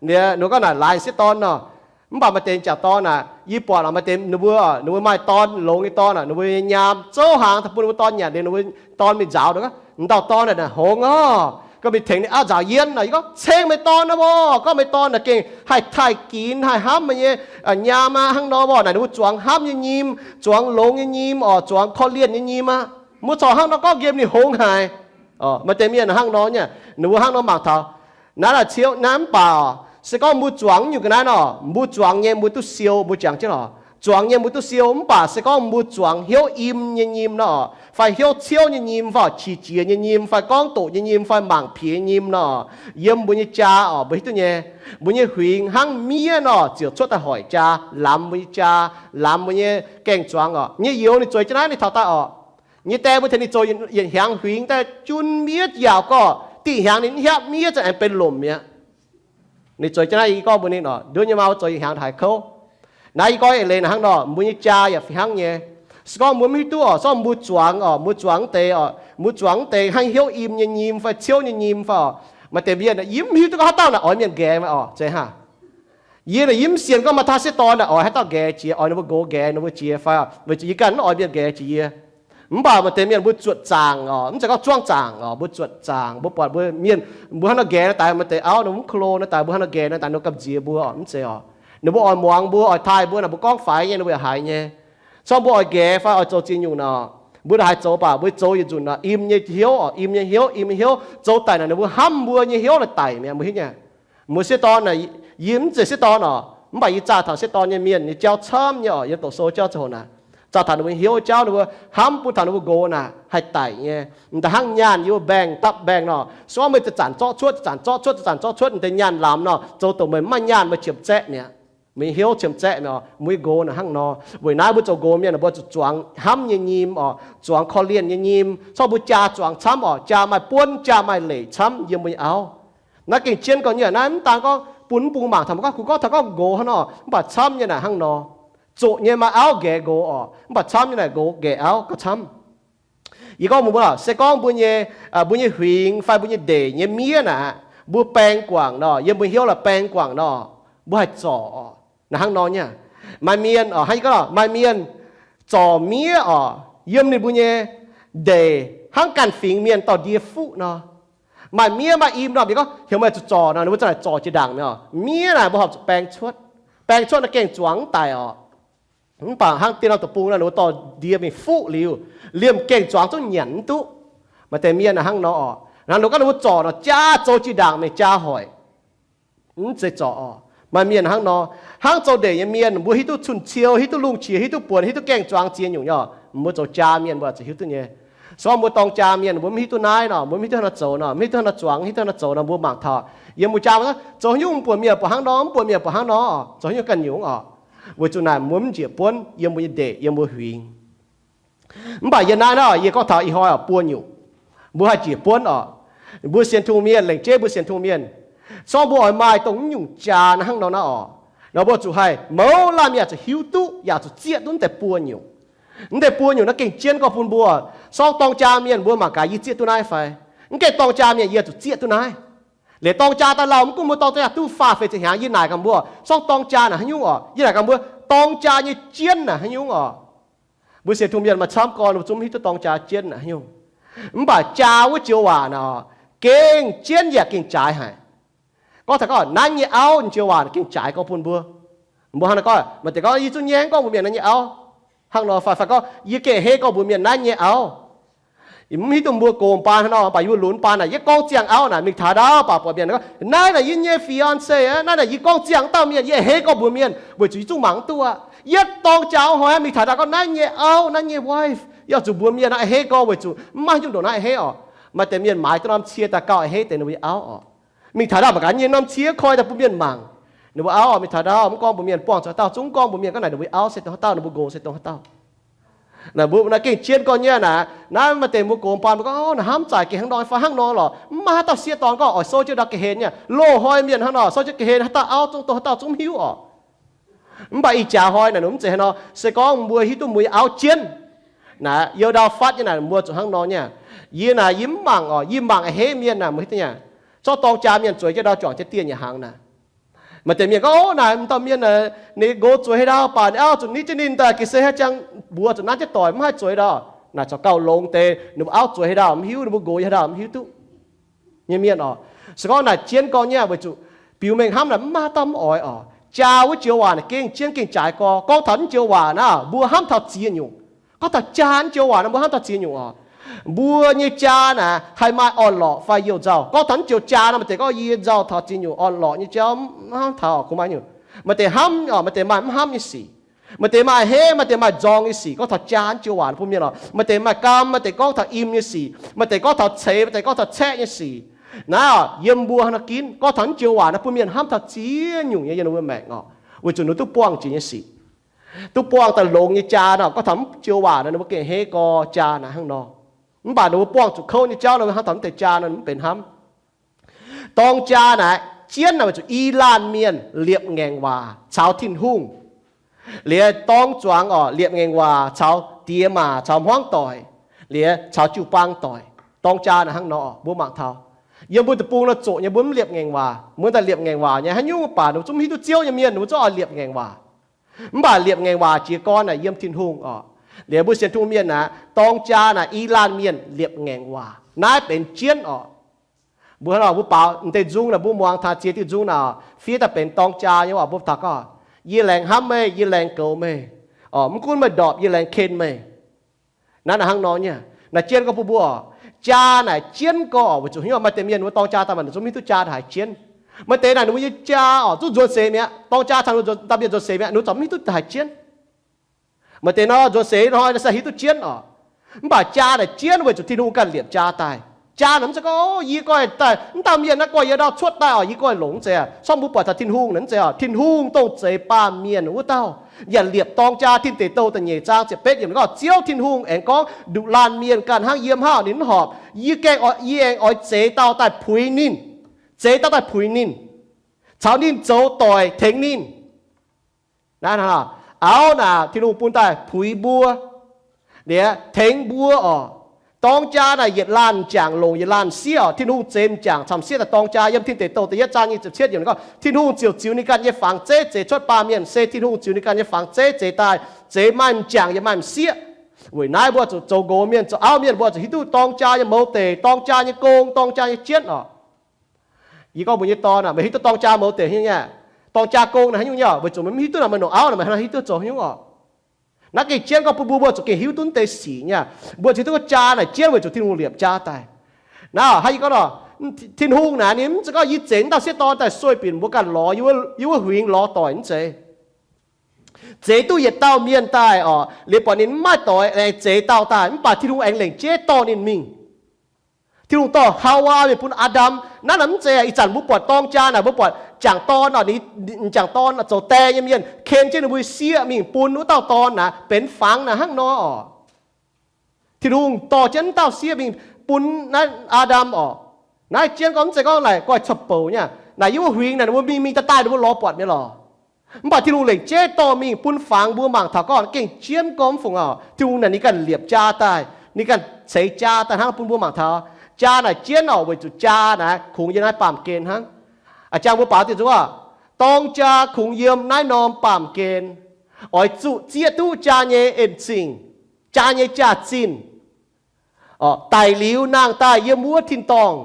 Ninh mbuo gorngv naaic laaix m'sieqv dorn nor, mv baac maaih deix m'jangc dorn naaic, yie buatc oc, maaih deix ninh mbuo, ninh mbuo maaih dorn longx nyei dorn naaic, ninh mbuo nyei nyaam zouv hnaangx daaih bun ninh mbuo dorn nyanc liuz, ninh mbuo dorn mingh nzaaux, ninh gorngv, m'dauh dorn naaic hngongx oc, gorngv mingh tengx ninh auv nzaaux yiem naaic. Yie gorngv ceng meih dorn naaic oc, gorngv meih dorn naaic gengh haih taaih ginx, haih hnamv meih nyei nyaam aqv. Hnangv nor oc, naaic ninh mbuo zuangx hnamv nyei nyim, zuangx longx nyei nyim oc, zuangx korv-lienh nyei nyim aqv. Mbuo corc hnangv nor gorngv nqemh ninh hngongx haic. Maaih deix mienh hnangv nor nyei, ninh mbuo hnangv nor mangc taux naaiv naaic ciouv naaiv. Mv baac se gorngv mbuo zuangx nyungc ga'naaiv nor, mbuo zuangx nyei mbuo duqv siou, mbuo jangx jienv oc. Zuangx nyei mbuo duqv siou, mv baac se gorngv mbuo zuangx hnyouv im nyei nyim nor, fai hnyouv ciouv nyei nyim, fai qiex jiez nyei nyim, fai gorngv doqc nyei nyim, fai mangc piex nyei nyim nor, yiem mbuo nyei jaa oc, mbuo hiuv duqv nyei. Mbuo nyei huingx hnangv miev nor ziouc cuotv daaih hoic jaa, lamz mbuo nyei jaa, lamz mbuo nyei gaeng-zuangx oc. Nyei youz ninh zueiz jienv naaiv ninh taux daaih oc. Nyei die mbuo tengx ninh zoux yietc hnyangx huingx daaih jun miev yaauc gorx, dih hnyangx ninh mv hiaapv miev za'gengh benx lomc mi'aqv. Ninh zueiz jienv naaiv, yie gorngv mbuox ninh oc, nduov nyei maa mbuo zoux yietc hnyangx haiz kouv. Naaiv yie gorngv eix leiz naaic hnangv nor, mbuo nyei jaa yaac fih hnangv nyei. Se gorngv mbuo mv hiuv duqv oc, se gorngv mbuo zuangx oc, mbuo zuangx deix oc, mbuo zuangx deix hnangv hnyouv im nyei nyim fai ciouv nyei nyim fai oc, maaih deix mienh yie mv hiuv duqv gorngv haaix dauh naaic oix mienh nqaeqv oc, zeiz hnangv. Yie naaic yie mv sienx gorngv maaih taaih sieqv dorn naaic oix haaix dauh nqaeqv jiex, oix ninh mbuo nqox nqaeqv ninh mbuo jiex fai, weic zuqc yie ganh mv oix mienh nqaeqv jiex yie. Mv baac maaih deix mienh mbuo zuotc zaangc oc, mv zeiz gorngv zuangv zaangc oc, mbuo zuotc zaangc, mbuo buatc mbuo mienh mbuo hnangv nor nqaeqv naaiv daaih, maaih deix auv ninh mbuo mv ko lo naaiv daaih, mbuo hnangv nor nqaeqv naaiv daaih ninh mbuo gamh nziex mbuo oc, mv zeiz oc. Ninh mbuo oix muangx mbuo, oix taaih mbuo naaic, mbuo gorngv faix nyei ninh mbuo yaac haiz nyei. Se gorngv mbuo oix nqaeqv fai oix zoux ziex nyungc naaic, mbuo naaic haih zoux baac mbuo zoux yietc nzunc naaic im nyei hnyouv oc, im nyei hnyouv, im nyei hnyouv, zoux daic naaic ninh mbuo hnamv mbuo nyei hnyouv naaic daic mi'aqv, mbuo hiuv nyei. Mbuo sieqv dorn naaic, yie mv zeiz sieqv dorn oc, mv baac yie zaah taux sieqv dorn nyei mienh nyei jauv camv nyei oc, yiem doqc sou jauv ziangh hoc naaic, zaah taux ninh mbuo hnyouv jauv, ninh mbuo hnamv bun taux ninh mbuo nqox naaic haih daic nyei. M'daaih hnangv nyaanh yie mbuo mbaengx dapv mbaengx nor, se gorngv meih zanc-zanc zorqv cuotv, zanc-zanc zorqv cuotv, zanc-zanc zorqv cuotv, m'deix nyaanh lamz nor, zoux dongh meih mv maaih nyaanh, meih qiemx zaeqv mi'aqv. Meih hnyouv qiemx zaeqv mi'aqv. Mbuo nyei nqox naaic hnangv nor. Weic naaiv mbuo zoux nqox mienh mbuo zuqc zuangx hnamv nyei nyim oc, zuangx korv-lienh nyei nyim. Se gorngv mbuo jaa zuangx camv oc, jaa maaih buonv, jaa maaih leic camv yiem mbuo nyei auv. Naaiv gengh jienv gauh nyei. Naaiv mv daan gorngv bun mv bung mangc taux, mv gorngv kuh gorngv taux gorngv nqox hnangv nor, mv baac camv nyei naaic hnangv nor. Zoqc nyei maaih auv nqaeqv nqox oc, mv baac camv nyei naaic nqox nqaeqv auv gauh camv. Yie gorngv mbuo, se gorngv mbuo nyei, mbuo nyei huingx fai mbuo nyei ndeic nyei miev naaic, mbuo baeng guangc nor, yiem mbuo hnyouv la'baeng guangc nor, mbuo haih zorc oc. Naaiv hnangv nor nyei. Maaih mienh oc, hnangv yie gorngv, maaih mienh zorc miev oc, yiem ninh mbuo nyei ndeic hnangv ganh fingx mienh dorh ndie fuqv nor. Maaih miev maaih im nor, mienh gorngv heuc meih zuqc zorc nor, ninh mbuo za'naaic zorc jiex ndaangc mi'aqv oc. Miev naaic mbuo horpc zuqc baeng cuotv. Baeng cuotv naaiv gaeng-zuangx mv daic oc. Mv baac hnangv dieh norm deic-bung naaic, ninh mbuo dorh ndie mingh fuqv liuz, liemh gaeng-zuangx zungv nyanc mv duqv. Maaih deix mienh naaic hnangv nor oc. Hnangv nor gorngv ninh mbuo zorc nor, jaa zoux jiex ndaangc mingh jaa hoic. Mv zeiz zorc oc. Maaih mienh hnangv nor, hnangv zoux ndeic nyei mienh, mbuo hiuv duqv cun-ciou, hiuv duqv lungh qiex, hiuv duqv buonc, hiuv duqv gaeng-zuangx ziex nyungc nyei oc. Mbuo zoux jaa mienh mbuo zuqc hiuv duqv nyei. Se gorngv mbuo dorng jaa mienh, mbuo mv hiuv duqv naaiv nor, mbuo mv hiuv duqv hnangv naaiv zoux nor, mv hiuv duqv hnangv naaiv zuangx, mv hiuv duqv hnangv naaiv zoux nor, mbuo mangc taux yiem mbuo jaa zoux haaix nyungc, mv buatc mienh buatc hnangv nor, mv buatc mienh buatc hnangv nor, zoux haaix nyungc ganh nyungc oc. Weic zuqc naaic mbuo mv njiec buonv yiem mbuo nyei ndeic, yiem mbuo huingx. Mv baac yiem naaiv nor, yie gorngv taux ih hnoi oc, buo nyungc mbuo haih njiec buonv oc. Mbuo sienx Tin-Hungh mienh, lengc jeiv mbuo sienx Tin-Hungh mienh, se gorngv mbuo oix maaih dongh nyungc jaa naaiv hnangv nor naaiv oc, nor mbuo zuqc haih mouz laanh mienh yaac zuqc hiuv duqv, yaac zuqc zieqv duqv deix buo nyungc. Mv deix buo nyungc naaiv gengh jienv gorngv bun mbuo, se gorngv dorng jaa mienh mbuo mangc gaax yie zieqv duqv naaiv fai? Mv gaengh dorng jaa mienh yie zuqc zieqv duqv naaiv. Liuz dorng jaa daaih lauh mv gunv mbuo dorng jaa duqv faah feix ziepc hnyangx, yie naaic gaax mbuo, se gorngv dorng jaa naaic haaix nyungc oc, yie naaic gaax mbuo dorng jaa nyei jienv naaic haaix nyungc oc. Mbuo sienx Tin-Hungh mienh maaih camv gorn mbuo zungv mv hiuv duqv dorng jaa jienv naaic haaix nyungc. Mv baac jaa wuov joux waac naaic oc, gengh jienv yaac gengh jaaix haic. Gorngv taux gorngv naaiv nyei auv joux waac gengh jaaix gorngv bun mbuo. Mbuo hnangv naaiv gorngv, maaih deix gorngv yie zungv nyaiv gorngv mbuox mienh naaiv nyei auv hnangv nor fai, fai gorngv yie gengh hei gorngv mbuox mienh naaiv nyei auv. Mv hiuv duqv mbuo gox baan hnangv nor, mv baac yie mbuo lunx baan naaic, yie gorngv ziangh auv naaic mingh taux ndau baac buatc mienh gorngv, naaiv naaic yie nyei fiancé aqv, naaiv naaic yie gorngv ziangh dauh mienh, yie hei gorngv mbuox mienh, weic zuqc yie zungv mangc mv duqv aqv. Yie dorng jaa hnoi mingh taux ndau gorngv naaiv nyei auv, naaiv nyei wife, yie zuqc mbuox mienh naaiv hei gorngv weic zuqc mv maaih haaix nyungc ndongc naaiv hei oc. Maaih deix mienh maaiz duqv norm cie daaih gauh hei deix ninh mbuo nyei auv oc. Mingh taux ndau mangc gaax nyei norm cie koi daaih bun mienh mangc. Ninh mbuo auv oc, mingh taux ndau mv gorngv mbuox mienh, buangh zuqc haaix dauh zungv mv gorngv mbuox mienh gorngv naaic ninh mbuo auv se dongh haaix dauh, ninh mbuo nqox se dongh haaix dauh. Naaic mbuo naaiv gengh jienv gorngv nyei naaic, naaiv maaih deix mbuo gox baan mbuo gorngv, naaic hnamv zaaic gengh hnangv nor fai hnangv nor lorqc, mv maaih haaix dauh sieqv dorn gorngv oix souv jienv ndau ga'hlen nyei. Loz-hnoi mienh hnangv nor souv jienv ga'hlen, haaix dauh auv zungv dongh haaix dauh zungv mv hiuv oc. Mv baac ih jaax hnoi naaic ninh mv zeiz hnangv nor. Se gorngv mbuo hiuv duqv mbuo nyei auv jienv, naaic youz ndau fatv nyei naaic mbuo zuqc hnangv nor nyei. Yie naaic yie mv mangc oc, yie mangc a'hneiv mienh naaic mbuo hiuv duqv nyei. Zorqv dorng jaa mienh zueiz jienv ndau juangc jienv dieh nyei hnaangx naaic. Maaih deix mienh gorngv, o, naaic m'dauh mienh naaic, ninh nqox zueiz haaix ndau baac ninh auv zuqc nitv jienv ninh daaih ga'sie haaix jangx mbuox zuqc nanv jienv doic, mv haih zueiz ndau. Naaic corc gauh longx deix ninh mbuo auv zueiz haaix ndau mv hiuv, ninh mbuo nqox yiem haaix ndau mv hiuv duqv nyei mienh oc. Se gorngv naaic jienv gorngv nyei weic zuqc biux mengh hnamv naaic mv maaih dauh mv oix oc. Jaa wuov joux waac naaic gengh jienv gengh jaaix gorx. Gorngv taux naaiv joux waac naaic mbuo hnamv taux ziex nyungc. Gorngv taux jaa naaiv joux waac naaic mbuo hnamv taux ziex nyungc oc. Mbuo nyei jaa naaic haih maaih orn-lorqc fai youh nzauh. Gorngv taux naaiv joux jaa naaic maaih deix gorngv yie nzauh taux ziex nyungc orn-lorqc nyei jauv mv hnamv taux oc, kungx maaih nyungc. Maaih deix hnamv oc, maaih deix maaih mv hnamv nyei sic. Maaih deix maaih a'hneiv, maaih deix maaih nzorng nyei sic. Gorngv taux jaa naaiv joux waac bun mienh oc, maaih deix maaih gaam, maaih deix gorngv taux im nyei sic, maaih deix gorngv taux ceix, maaih deix gorngv taux caeqv nyei sic. Naaiv oc, yiem mbuo hnangv nor ginv gorngv taux naaiv joux waac naaiv bun mienh hnamv taux ziex nyungc nyei yiem ninh mbuo maengc oc, weic zuqc ninh duqv buangh jiex nyei sic, duqv buangh daaih longx nyei jaa nor. Gorngv taux naaiv joux waac nor ninh mbuo gengh a'hneiv gorx jaa naaic hnangv nor. Mv baac ninh mbuo buangh zuqc kouv nyei jauv nor hnamv taux mv deix jaa nor mv benx hnamv. Dorng jaa naaic jienv naaic weic zuqc i laanh mienh liepc ngaengc waac caux Tin-Hungh. Liuz dorng zuangx oc, liepc ngaengc waac caux diex maac caux hmuangv doic, liuz caux jiu-baang doic. Dorng jaa naaic hnangv nor, mbuo mangc taux yiem mbuo deic-bung nor zoqc nyei mbuo mv liepc ngaengc waac. Mbuo daaih liepc ngaengc waac nyei haaix nyungc baac ninh mbuo zungv mv hiuv duqv Ziouv nyei mienh ninh mbuo zungv oix liepc ngaengc waac. Mv baac liepc ngaengc waac jiez gorn naaic yiem Tin-Hungh oc. Liuz mbuo sienx Tin-Hungh mienh naaic dorng jaa naaic i laanh mienh liepc ngaengc waac. Naaiv benx jienv oc. Mbuo hnangv nor mbuo baaux m'deix nzung naaic mbuo muangx taux ziex diuh nzung naaic, fiev daaih benx dorng jaa nyei waac mbuo taux gorngv, yie laengz hnamv meih, yie laengz goux meih oc. Mv gunv meih ndorpc yie laengz ken meih. Naaiv naaic hnangv nor nyei. Naaic jienv gorngv bun mbuo oc, jaa naaic jienv gorx oc, weic zuqc haaix nyungc maaih deix mienh ninh mbuo dorng jaa daaih mv baac ninh zungv mv hiuv duqv jaa daaih haaix jienv. Maaih deix naaic ninh mbuo nyei jaa oc zungv nzuonx seix mi'aqv, dorng jaa caux ninh mbuo nzuonx, dauh mienh nzuonx seix mi'aqv, ninh mbuo zungv mv hiuv duqv haaix jienv. Maaih deix nor nzuonx seix hnoi naaic se hiuv duqv jienv oc. Mv baac jaa naaic jienv weic zuqc Tin-Hungh ganh liepc jaa daaih. Jaa naaic mv zeiz gorngv, o, yie ganh daaih, mv dauh mienh naaiv gorngv yie ndau cuotv daaih oc, yie ganh longc, mv zeiz aqv. Sorng mbuo buatc taux Tin-Hungh naaic mv zeiz oc. Tin-Hungh dongh zeix baamh mienh wuov dauh yaac liepc dorng jaa. Tin Deic Douh da'nyeic zaang ziepc betv yiemc gorngv, Ziouv Tin-Hungh aengx gorngv, nduqc laanh mienh ganh hnangv yie hnangv, ninh mv horpc. Yie gaengh, yie aengx oix zeix dauh daaih puix ninh, zeix dauh daaih puix ninh, caux ninh zoux doic tengx ninh. Naaiv, auv naaic Tin-Hungh bun daaih puix mbuo, liuz tengx mbuo oc. Dorng jaa naaic yietc laanh m'jangc longc yietc laanh m'sieqv oc. Tin-Hungh zeix m'jangc caux m'sieqv daaih dorng jaa. Yiem Tin Deic Douh da'yietv zaang nyic ziepc cietv yiemc gorngv, Tin-Hungh ziouc ziux ninh ganh nyei fangx zeiv zeix cuotv baamh mienh, se Tin-Hungh ziux ninh ganh nyei fangx zeiv zeix daaih, zeix maaih m'jangc yaac maaih m'sieqv. Weic naaiv mbuo zuqc zoux nqox mienh, zoux auv mienh, mbuo zuqc hiuv duqv dorng jaa nyei mouz deic, dorng jaa nyei gong, dorng jaa nyei jienv oc. Yie gorngv mbuo nyei dorn aah, meih hiuv duqv dorng jaa mouz deic haaix nyungc nyei? Dorng jaa gong naaic haaix nyungc nyei? Weic zuqc meih mv hiuv duqv naaic, meih longc auv naaic meih hnangv hiuv duqv zoux haaix nyungc oc. Naaiv gengh jienv gorngv bun mbuo, mbuo zuqc gengh hiuv duqv deix sic nyei. Mbuo zuqc hiuv duqv jaa naaic jienv weic zuqc Tin-Hungh liepc jaa daaih. Naaiv haaix yie gorngv nor, Tin-Hungh naaic ninh mv zeiz gorngv yie zeix dauh sieqv dorn daaih sueih binc mbuo ganh lorz yie wuov huingx lorz doic, mv zeiz. Zeix duqv yietc dauh mienh daaih orqc, liuz buatc ninh mv maaih doix, aengx zeix dauh daaih, mv baac Tin-Hungh aengx lengc jeiv dorh ninh mingh. Tin-Hungh dorh Haawaa mingh bun Aa^ndam. Naaiv naaic mv zeiz ih zanc mbuo buatc dorng jaa naaic, mbuo buatc m'jangc dorn, m'jangc dorn zoux die nyei mienh ken jienv ninh mbuo sieqv mingh bun wuov dauh dorn naaic benx fangx naaic hnangv nor orqc. Tin-Hungh dorh jienv wuov dauh sieqv mingh bun naaiv Aa^ndam orqc. Naaiv jienv gorngv mv zeiz gorngv naaic goiv cou bouc nyei. Naaic yiem wuov huingx naaic ninh mbuo mingh mingh daaih daaih ninh mbuo lorz buatc mi'aqv lorqc. Mv baac Tin-Hungh lengc jeiv dorh mingh bun fangx mbuo mangc taux gorngv gengh jienv gorngv mv fungc orqc. Tin-Hungh naaic ninh ganh liepc jaa daaih, ninh ganh ceix jaa daaih hnangv bun mbuo mangc taux. Jaa naaic jienv orqc, weic zuqc jaa naaic kungx yiem naaiv baamh gen hnangv. A'jang mbuo baaux diuh nzunc orqc, dorng jaa kungx yiem naaiv norm baamh gen, oix zuqc zieqv duqv jaa nyei en-zingh, jaa nyei jaax-zinh. Daic liuz nangh daaih yiem wuov tin-dorngh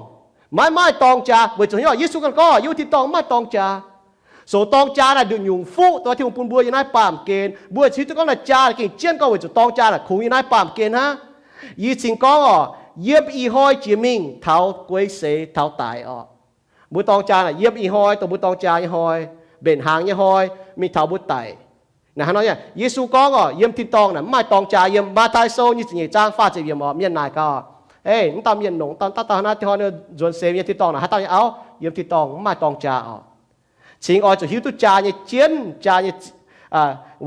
maiv maaih dorng jaa, weic zuqc hnyouv Yesu ganh gorngv yiem wuov tin-dorngh mv maaih dorng jaa. Soux dorng jaa naaic nduqc nyungc fuqv dongh Tin-Hungh bun mbuo yiem naaiv baamh gen. Mbuo hiuv duqv gorngv naaic jaa gengh jienv gorngv weic zuqc dorng jaa naaic kungx yiem naaiv baamh gen hnangv. Yie cingx gorngv orqc, yiem ih hnoi jiex mingh taux guei seix taux daic orqc. Mbuo dorng jaa naaic yiem ih hnoi, dongh mbuo dorng jaa nyei hnoi, mbenc hnaangx nyei hnoi, mingh taux mbuo daic. Naaic hnangv nor, Yesu gorngv orqc, yiem tin-dorngh naaic mv maaih dorng jaa yiem. Matv^tai Sou nyic ziepc nyeic zaang faah ziepc yiemc orqc, mienh naaic gaax, Ei, mv dauh mienh nongc daaih, daaih hnangv naaiv ih hnoi nzuonx seix yiem tin-dorngh naaic, haaix dauh nyei auv yiem tin-dorngh mv maaih dorng jaa orqc. Cingx oix zuqc hiuv duqv jaa nyei jienv, jaa nyei,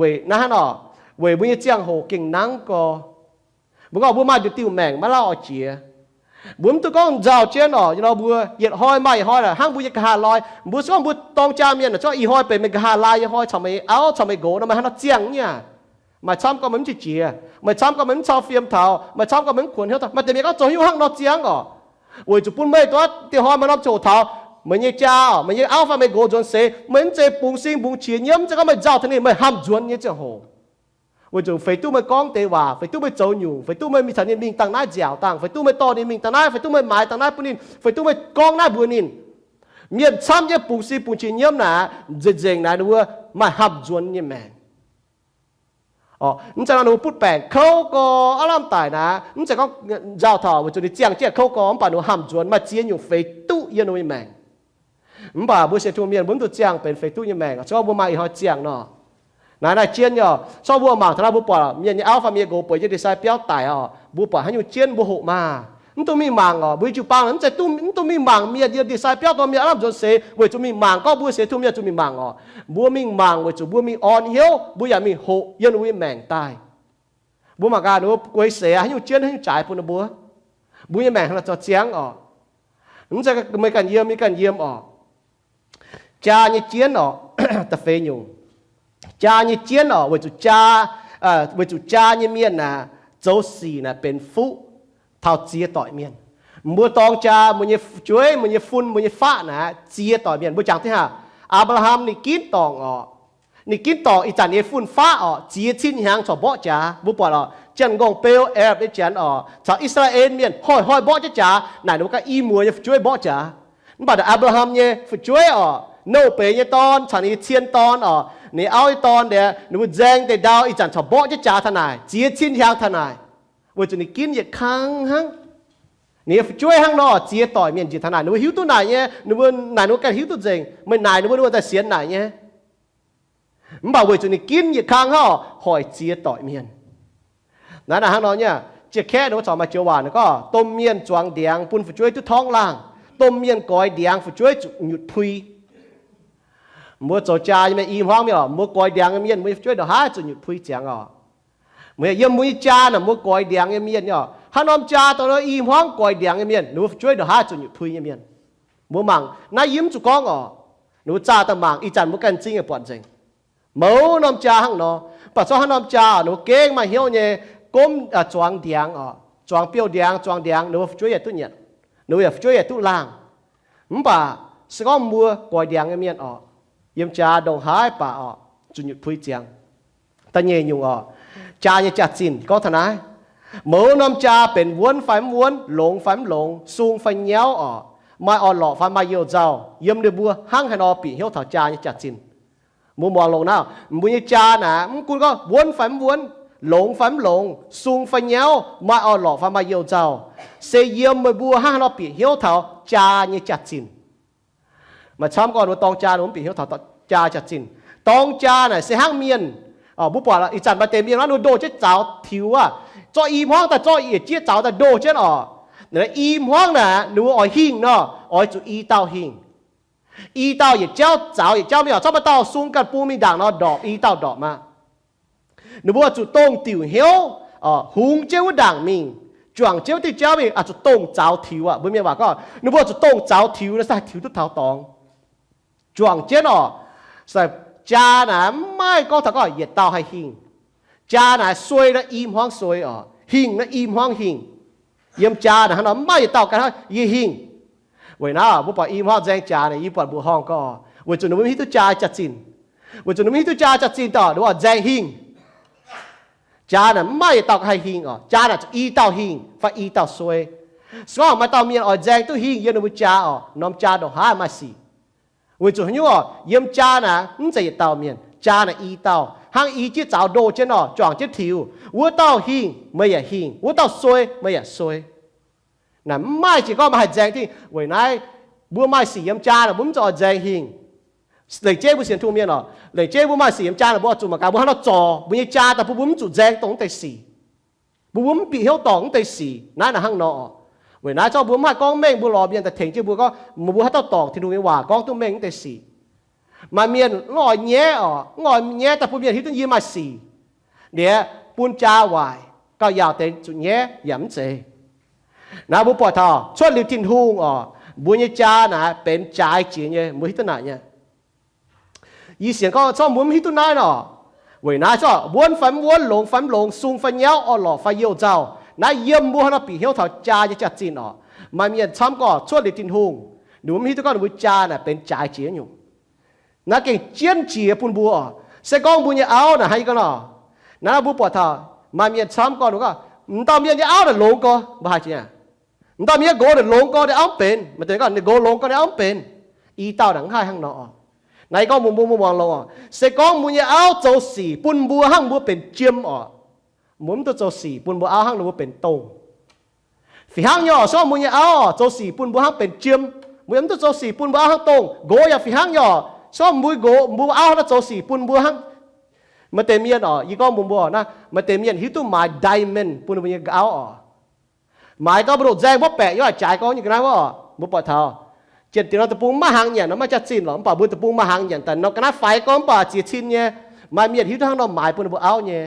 weic naaiv hnangv nor, weic mbuo nyei ziangh hoc gengh nangv gorx. Mbuo gorngv mbuo maaih nduqc diuh maengc maiv lauh oix jiex. Mbuo mv duqv gorngv nzauh jienv orqc, nor mbuo yietc hnoi maaih yietc hnoi naaic hnangv mbuo nyei nqa'haav loi. Mbuo se gorngv mbuo dorng jaa mienh naaic, se gorngv ih hnoi benx meih nqa'haav laai nyei hnoi caux meih auv caux meih nqox nor, meih haaix nor ziangh nyei aqv? Maaih camv gorngv meih mv qiex jiez, maaih camv gorngv meih mv cau fiem taux, maaih camv gorngv meih mv kuonx hnyouv taux, maaih deix mienh gorngv zoux hnyouv hnangv nor ziangh orqc. Weic zuqc bun meih duqv dieh hnoi maaih norm ziangh hoc taux meih nyei jaa orqc, meih nyei auv fai meih nqox nzuonx seix, meih mv zeiz bungx sing bungx qiex nyiemv, mv zeiz gorngv meih nzauh taux ninh, meih hamh nzuonx nyei ziangh hoc. Weic zuqc feix duqv meih gorngv deix waac, feix duqv meih zoux nyungc, feix duqv meih mingh caux ninh mingh dangh naaiv nziaauc dangh, feix duqv meih dorh ninh mingh dangh naaiv, feix duqv meih maaiz dangh naaiv bun ninh, feix duqv meih gorngv naaiv mbuox ninh. Mienh camv jienv bungx sing bungx qiex nyiemv naaic, nzengc nzengc naaic ninh mbuo maaih hamh nzuonx nyei maengc. Mv zeiz nor ninh mbuo butv baengc kouv gorx aav lamh daic naaic, mv zeiz gorngv nzauh taux weic zuqc ninh ziangh jienv kouv gorx, mv baac ninh mbuo hamh nzuonx maaih ziex nyungc feix duqv yiem ninh mbuo nyei maengc. Mv baac mbuo sienx Tin-Hungh mienh mbuo mv zuqc ziangh benx feix duqv nyei maengc, se gorngv mbuo maaih ih hnoi ziangh nor. Naaiv naaiv jien nyei orqc, se gorngv mbuo mangc taux naaiv mbuo buatc mienh nyei auv fai mienh nqox bueix yiem ndie-sai biauv daic orqc, mbuo buatc haaix nyungc jien mbuo hoqc maah. Mv dungx mingh mangc orqc, mbuo nyei jiu-baang mv zeiz duqv, mv dungx mingh mangc mienh yiem ndie-sai biauv dorh mienh aav lamh nzuonx seix, weic zuqc mingh mangc gorngv mbuo sienx Tin-Hungh mienh zuqc mingh mangc orqc. Mbuo mingh mangc weic zuqc mbuo mingh orn hnyouv, mbuo yaac mingh hoqc yiem ninh mbuo nyei maengc daaih. Mbuo mangc gaax ninh mbuo guei seix haaix nyungc jien haaix nyungc jaaix bun ninh mbuo. Mbuo nyei maengc hnangv naaic zoux ziangx orqc. Mv zeiz meih ganh yiem, yie ganh yiem orqc. Jaa nyei jienv orqc, da'feix nyungc. Jaa nyei jienv orqc, weic zuqc jaa, weic zuqc jaa nyei mienh naaic, zoux sic naaic benx fuqv taux ziex doic mienh. Mbuo dorng jaa, mbuo nyei fu'jueiv, mbuo nyei fun, mbuo nyei faqv naaic, ziex doic mienh. Mbuo jangx duqv haav, Apc^laa^ham ninh ginv dorngc orqc. Ninh ginv dorngc ih zanc nyei fun-faqv orqc, ziex cin hnyangx corc mborqv jaax. Mbuo buatc orqc, Janx-Gong Beu, Arab nyei janx orqc, caux I^saa^laa^en mienh hoic hoic mborqv jienv jaax. Naaic ninh mbuo ganh i muoz nyei fu'jueiv mborqv jaax. Mv baac Apc^laa^ham nyei fu'jueiv orqc, Noqv Beiz nyei dorn caux ninh nyei cien dorn orqc, ninh auv nyei dorn ndiev, ninh mbuo nzaeng deix ndau ih zanc corc mborqv jienv jaax taux naaic, ziex cin hnyangx taux naaic, weic zuqc ninh ginv yietc kang hnangv. Ninh nyei fu'jueiv hnangv nor ziex doic mienh njiec taux naaic, ninh mbuo hiuv duqv naaic nyei, ninh mbuo naaic ninh mbuo ganh hiuv duqv nzengc, meih naaic ninh mbuo, ninh mbuo daaih sienx naaic nyei. Mv baac weic zuqc ninh ginv yietc kang hnangv orqc, hoic ziex doic mienh. Naaiv naaic hnangv nor nyei, jiex kaeqv ninh mbuo corc maaih joux waac ninh gorngv, domh mienh zuangx ndiangx bun fu'jueiv duqv torngv laangh, domh mienh goix ndiangx fu'jueiv zuqc nyutc pui. Mbuo zoux jaa nyei mienh i hmuangv mienh orqc, mbuo goix ndiangx nyei mienh, mbuo nyei fu'jueiv ndongc haaix zuqc nyutc pui ziangx orqc. Yiem mbuo nyei jaa naaic mbuo goix ndiangx nyei mienh nyei orqc, haaix norm jaa dongh i hmuangv goix ndiangx nyei mienh, ninh mbuo fu'jueiv ndongc haaix zuqc nyutc pui nyei mienh. Mbuo mangc naaiv yie mv zuqc gorngv orqc, ninh mbuo zaah daaih mangc, ih zanc mbuo ganh m'zing yaac buatc nzengc. Mouz norm jaa hnangv nor, mv baac zorqv haaix norm jaa orqc, ninh mbuo gengh maaih hnyouv nyei gomv, zuangx ndiangx orqc, zuangx biouv ndiangx, zuangx ndiangx, ninh mbuo fu'jueiv yaac duqv nyanc, ninh mbuo yaac fu'jueiv yaac duqv laangh. Mv baac se gorngv mbuo goix ndiangx nyei mienh orqc, yiem jaa ndongc haaix baac orqc, zuqc nyutc pui ziangx. Da'nyeic nyungc orqc, jaa nyei jaax-zinh gorngv taux naaiv. Mouz norm jaa benx wuonv fai mv wuonv, longx fai mv longx, sung fai nyauv orqc, maaih orn-lorqc fai maaih youh nzauh, yiem ninh mbuo hnangv haaix nor bieqc hnyouv taux jaa nyei jaax-zinh. Mbuo muangx longx naaiv, mbuo nyei jaa naaic mv gunv gorngv wuonv fai mv wuonv, longx fai mv longx, sung fai nyauv, maaih orn-lorqc fai maaih youh nzauh, se yiem meih mbuo hnangv haaix nor bieqc hnyouv taux jaa nyei jaax-zinh. Maaih camv gorngv ninh mbuo dorng jaa ninh mbuo mv bieqc hnyouv taux jaa jaax-zinh. Dorng jaa naaic se hnangv mienh Mbuo buatc ih zanc maaih deix mienh ndoh jienv zaux tiux aqv, zorqv i hmuangv daaih, zorqv yietc jieqv zaux daaih ndoh jienv oc. I hmuangv naaic ninh mbuo oix hingh nor, oix zuqc i dauh hingh. I dauh yietc jauv zaux yietc jauv mingh oc. Zorqv maaih dauh sung ganh bung mingh ndaangc nor, ndorpc i dauh ndorpc aqv. Ninh mbuo zuqc dongh diuc hnyouv, hungx jienv wuov ndaangc mingh, juangc jienv wuov diuh jauv mingh, zuqc dongh zaux tiux aqv. Mbuo mienh waac gorngv ninh mbuo zuqc dongh zaux tiux nor, se haih tiux duqv taux dorngx. Juangc jienv oc. Jaa naaic mv maaih gorngv taux gorngv yietc dauh haih hingh. Jaa naaic suei nor i hmuangv suei oc, hingh nor i hmuangv hingh. Yiem jaa naaic hnangv nor, mv maaih yietc dauh ganh hnangv yie hingh. Weic naaiv mbuo buatc i hmuangv nzaeng jaax naaic, yie buatc mbuoqc horngh gorngv, weic zuqc ninh mbuo mv hiuv duqv jaa jaax-zinh. Weic zuqc ninh mbuo mv hiuv duqv jaa jaax-zinh daaih, ninh mbuo nzaeng hingh. Jaa naaic mv maaih yietc dauh haih hingh oc. Jaa naaic zuqc i dauh hingh fai i dauh suei. Se gorngv maaih dauh mienh oix nzaeng duqv hingh yiem ninh mbuo jaa oc, norm jaa ndongc haaix maaih sic. Weic zuqc haaix nyungc oc? Yiem jaa naaic mv zeiz yietc dauh mienh, jaa naaic i dauh. Hnangv i jieqv zaux ndoh jienv nor, juangc jienv tiux, wuov dauh hingh meih yaac hingh, wuov dauh suei meih yaac suei. Naaic mv maaih jiex gorngv meih haih nzaeng duqv. Weic naaiv mbuo maaih sic yiem jaa naaic mbuo mv zuqc oix nzaeng hingh. Lengc jeiv mbuo sienx Tin-Hungh mienh oc, lengc jeiv mbuo maaih sic yiem jaa naaic mbuo oix zuqc mangc gaax mbuo haaix nor zorc mbuo nyei jaa daaih bun mbuo mv zuqc nzaeng dongh wuov deix sic. Mbuo mv bieqc hnyouv dorngc wuov deix sic. Naaiv naaic hnangv nor oc. Weic naaiv zorqv mbuo mv haih gorngv mengh, mbuo lorz mienh daaih tengx jienv mbuo gorngv, mbuo haaix dauh dorngc Tin-Hungh nyei waac gorngv duqv mengh wuov deix sic. Maaih mienh mv oix nyaiv oc, mv oix nyaiv daaih bun mienh hiuv duqv yie maaih sic. Liuz bun jaa waaic, gauh yaauc deix zuqc nyaiv yaac mv zeiz. Naaiv mbuo buatc taux cuotv liuz Tin-Hungh oc, mbuo nyei jaa naaic benx jaaix jiex nyei, mbuo hiuv duqv naaic nyei. Yie sienx gorngv zorqv mbuo mv hiuv duqv naaiv nor, weic naaiv zorqv wuonv fai mv wuonv, longx fai mv longx, sung fai nyauv, orn-lorqc fai youh nzauh, naaiv yiem mbuo haaix nor bieqc hnyouv taux jaa nyei jaax-zinh oc. Maaih mienh camv gorngv cuotv liuz Tin-Hungh, ninh mbuo mv hiuv duqv gorngv ninh mbuo jaa naaic benx jaaix jiex nyungc. Naaiv gengh jienv jiex bun mbuo oc. Se gorngv mbuo nyei auv naaic hnangv yie gorngv nor, naaiv mbuo buatc taux maaih mienh camv gorngv, ninh gorngv, m'dauh mienh nyei auv naaic longx gorx, mbuo haiz jiex aqv. M'dauh mienh nyei nqox naaic longx gorx, ninh auv mv benx. Maaih deix gorngv ninh nqox longx gorx, ninh auv mv benx. I dauh naaic mv haih hnangv nor oc. Naaiv yie gorngv mbuo, mbuo, mbuo muangx longx oc. Se gorngv mbuo nyei auv zoux sic bun mbuo hnangv mbuo benx jiem oc, mbuo mv duqv zoux sic bun mbuo auv hnangv ninh mbuo benx dongh. Fih hnangv nyei oc, se gorngv mbuo nyei auv zoux sic bun mbuo hnangv benx jiem, mbuo yaac mv duqv zoux sic bun mbuo auv hnangv dongh. Nqox yaac fih hnangv nyei oc, se gorngv mbuo nqox, mbuo auv hnangv nor zoux sic bun mbuo hnangv. Maaih deix mienh oc, yie gorngv mbuox mbuo naaiv, maaih deix mienh hiuv duqv maaiz diamond bun ninh mbuo nyei auv oc. Maaiz gorngv mbuo ndoqc nzaeng mbuo baeqc yiem haaix jaaix gorngv nyei ga'naaiv wuov, mbuo buatc taux janx-diuc norm deic-bung maiv hnaangx nyanc nor, maiv jaax-zinh lorqc, mv baac mbuo deic-bung maaih hnaangx nyanc daaih nor, ga'naaiv faix gorngv mv baac ziex cin nyei. Maaih mienh hiuv duqv hnangv nor maaiz bun ninh mbuo auv nyei.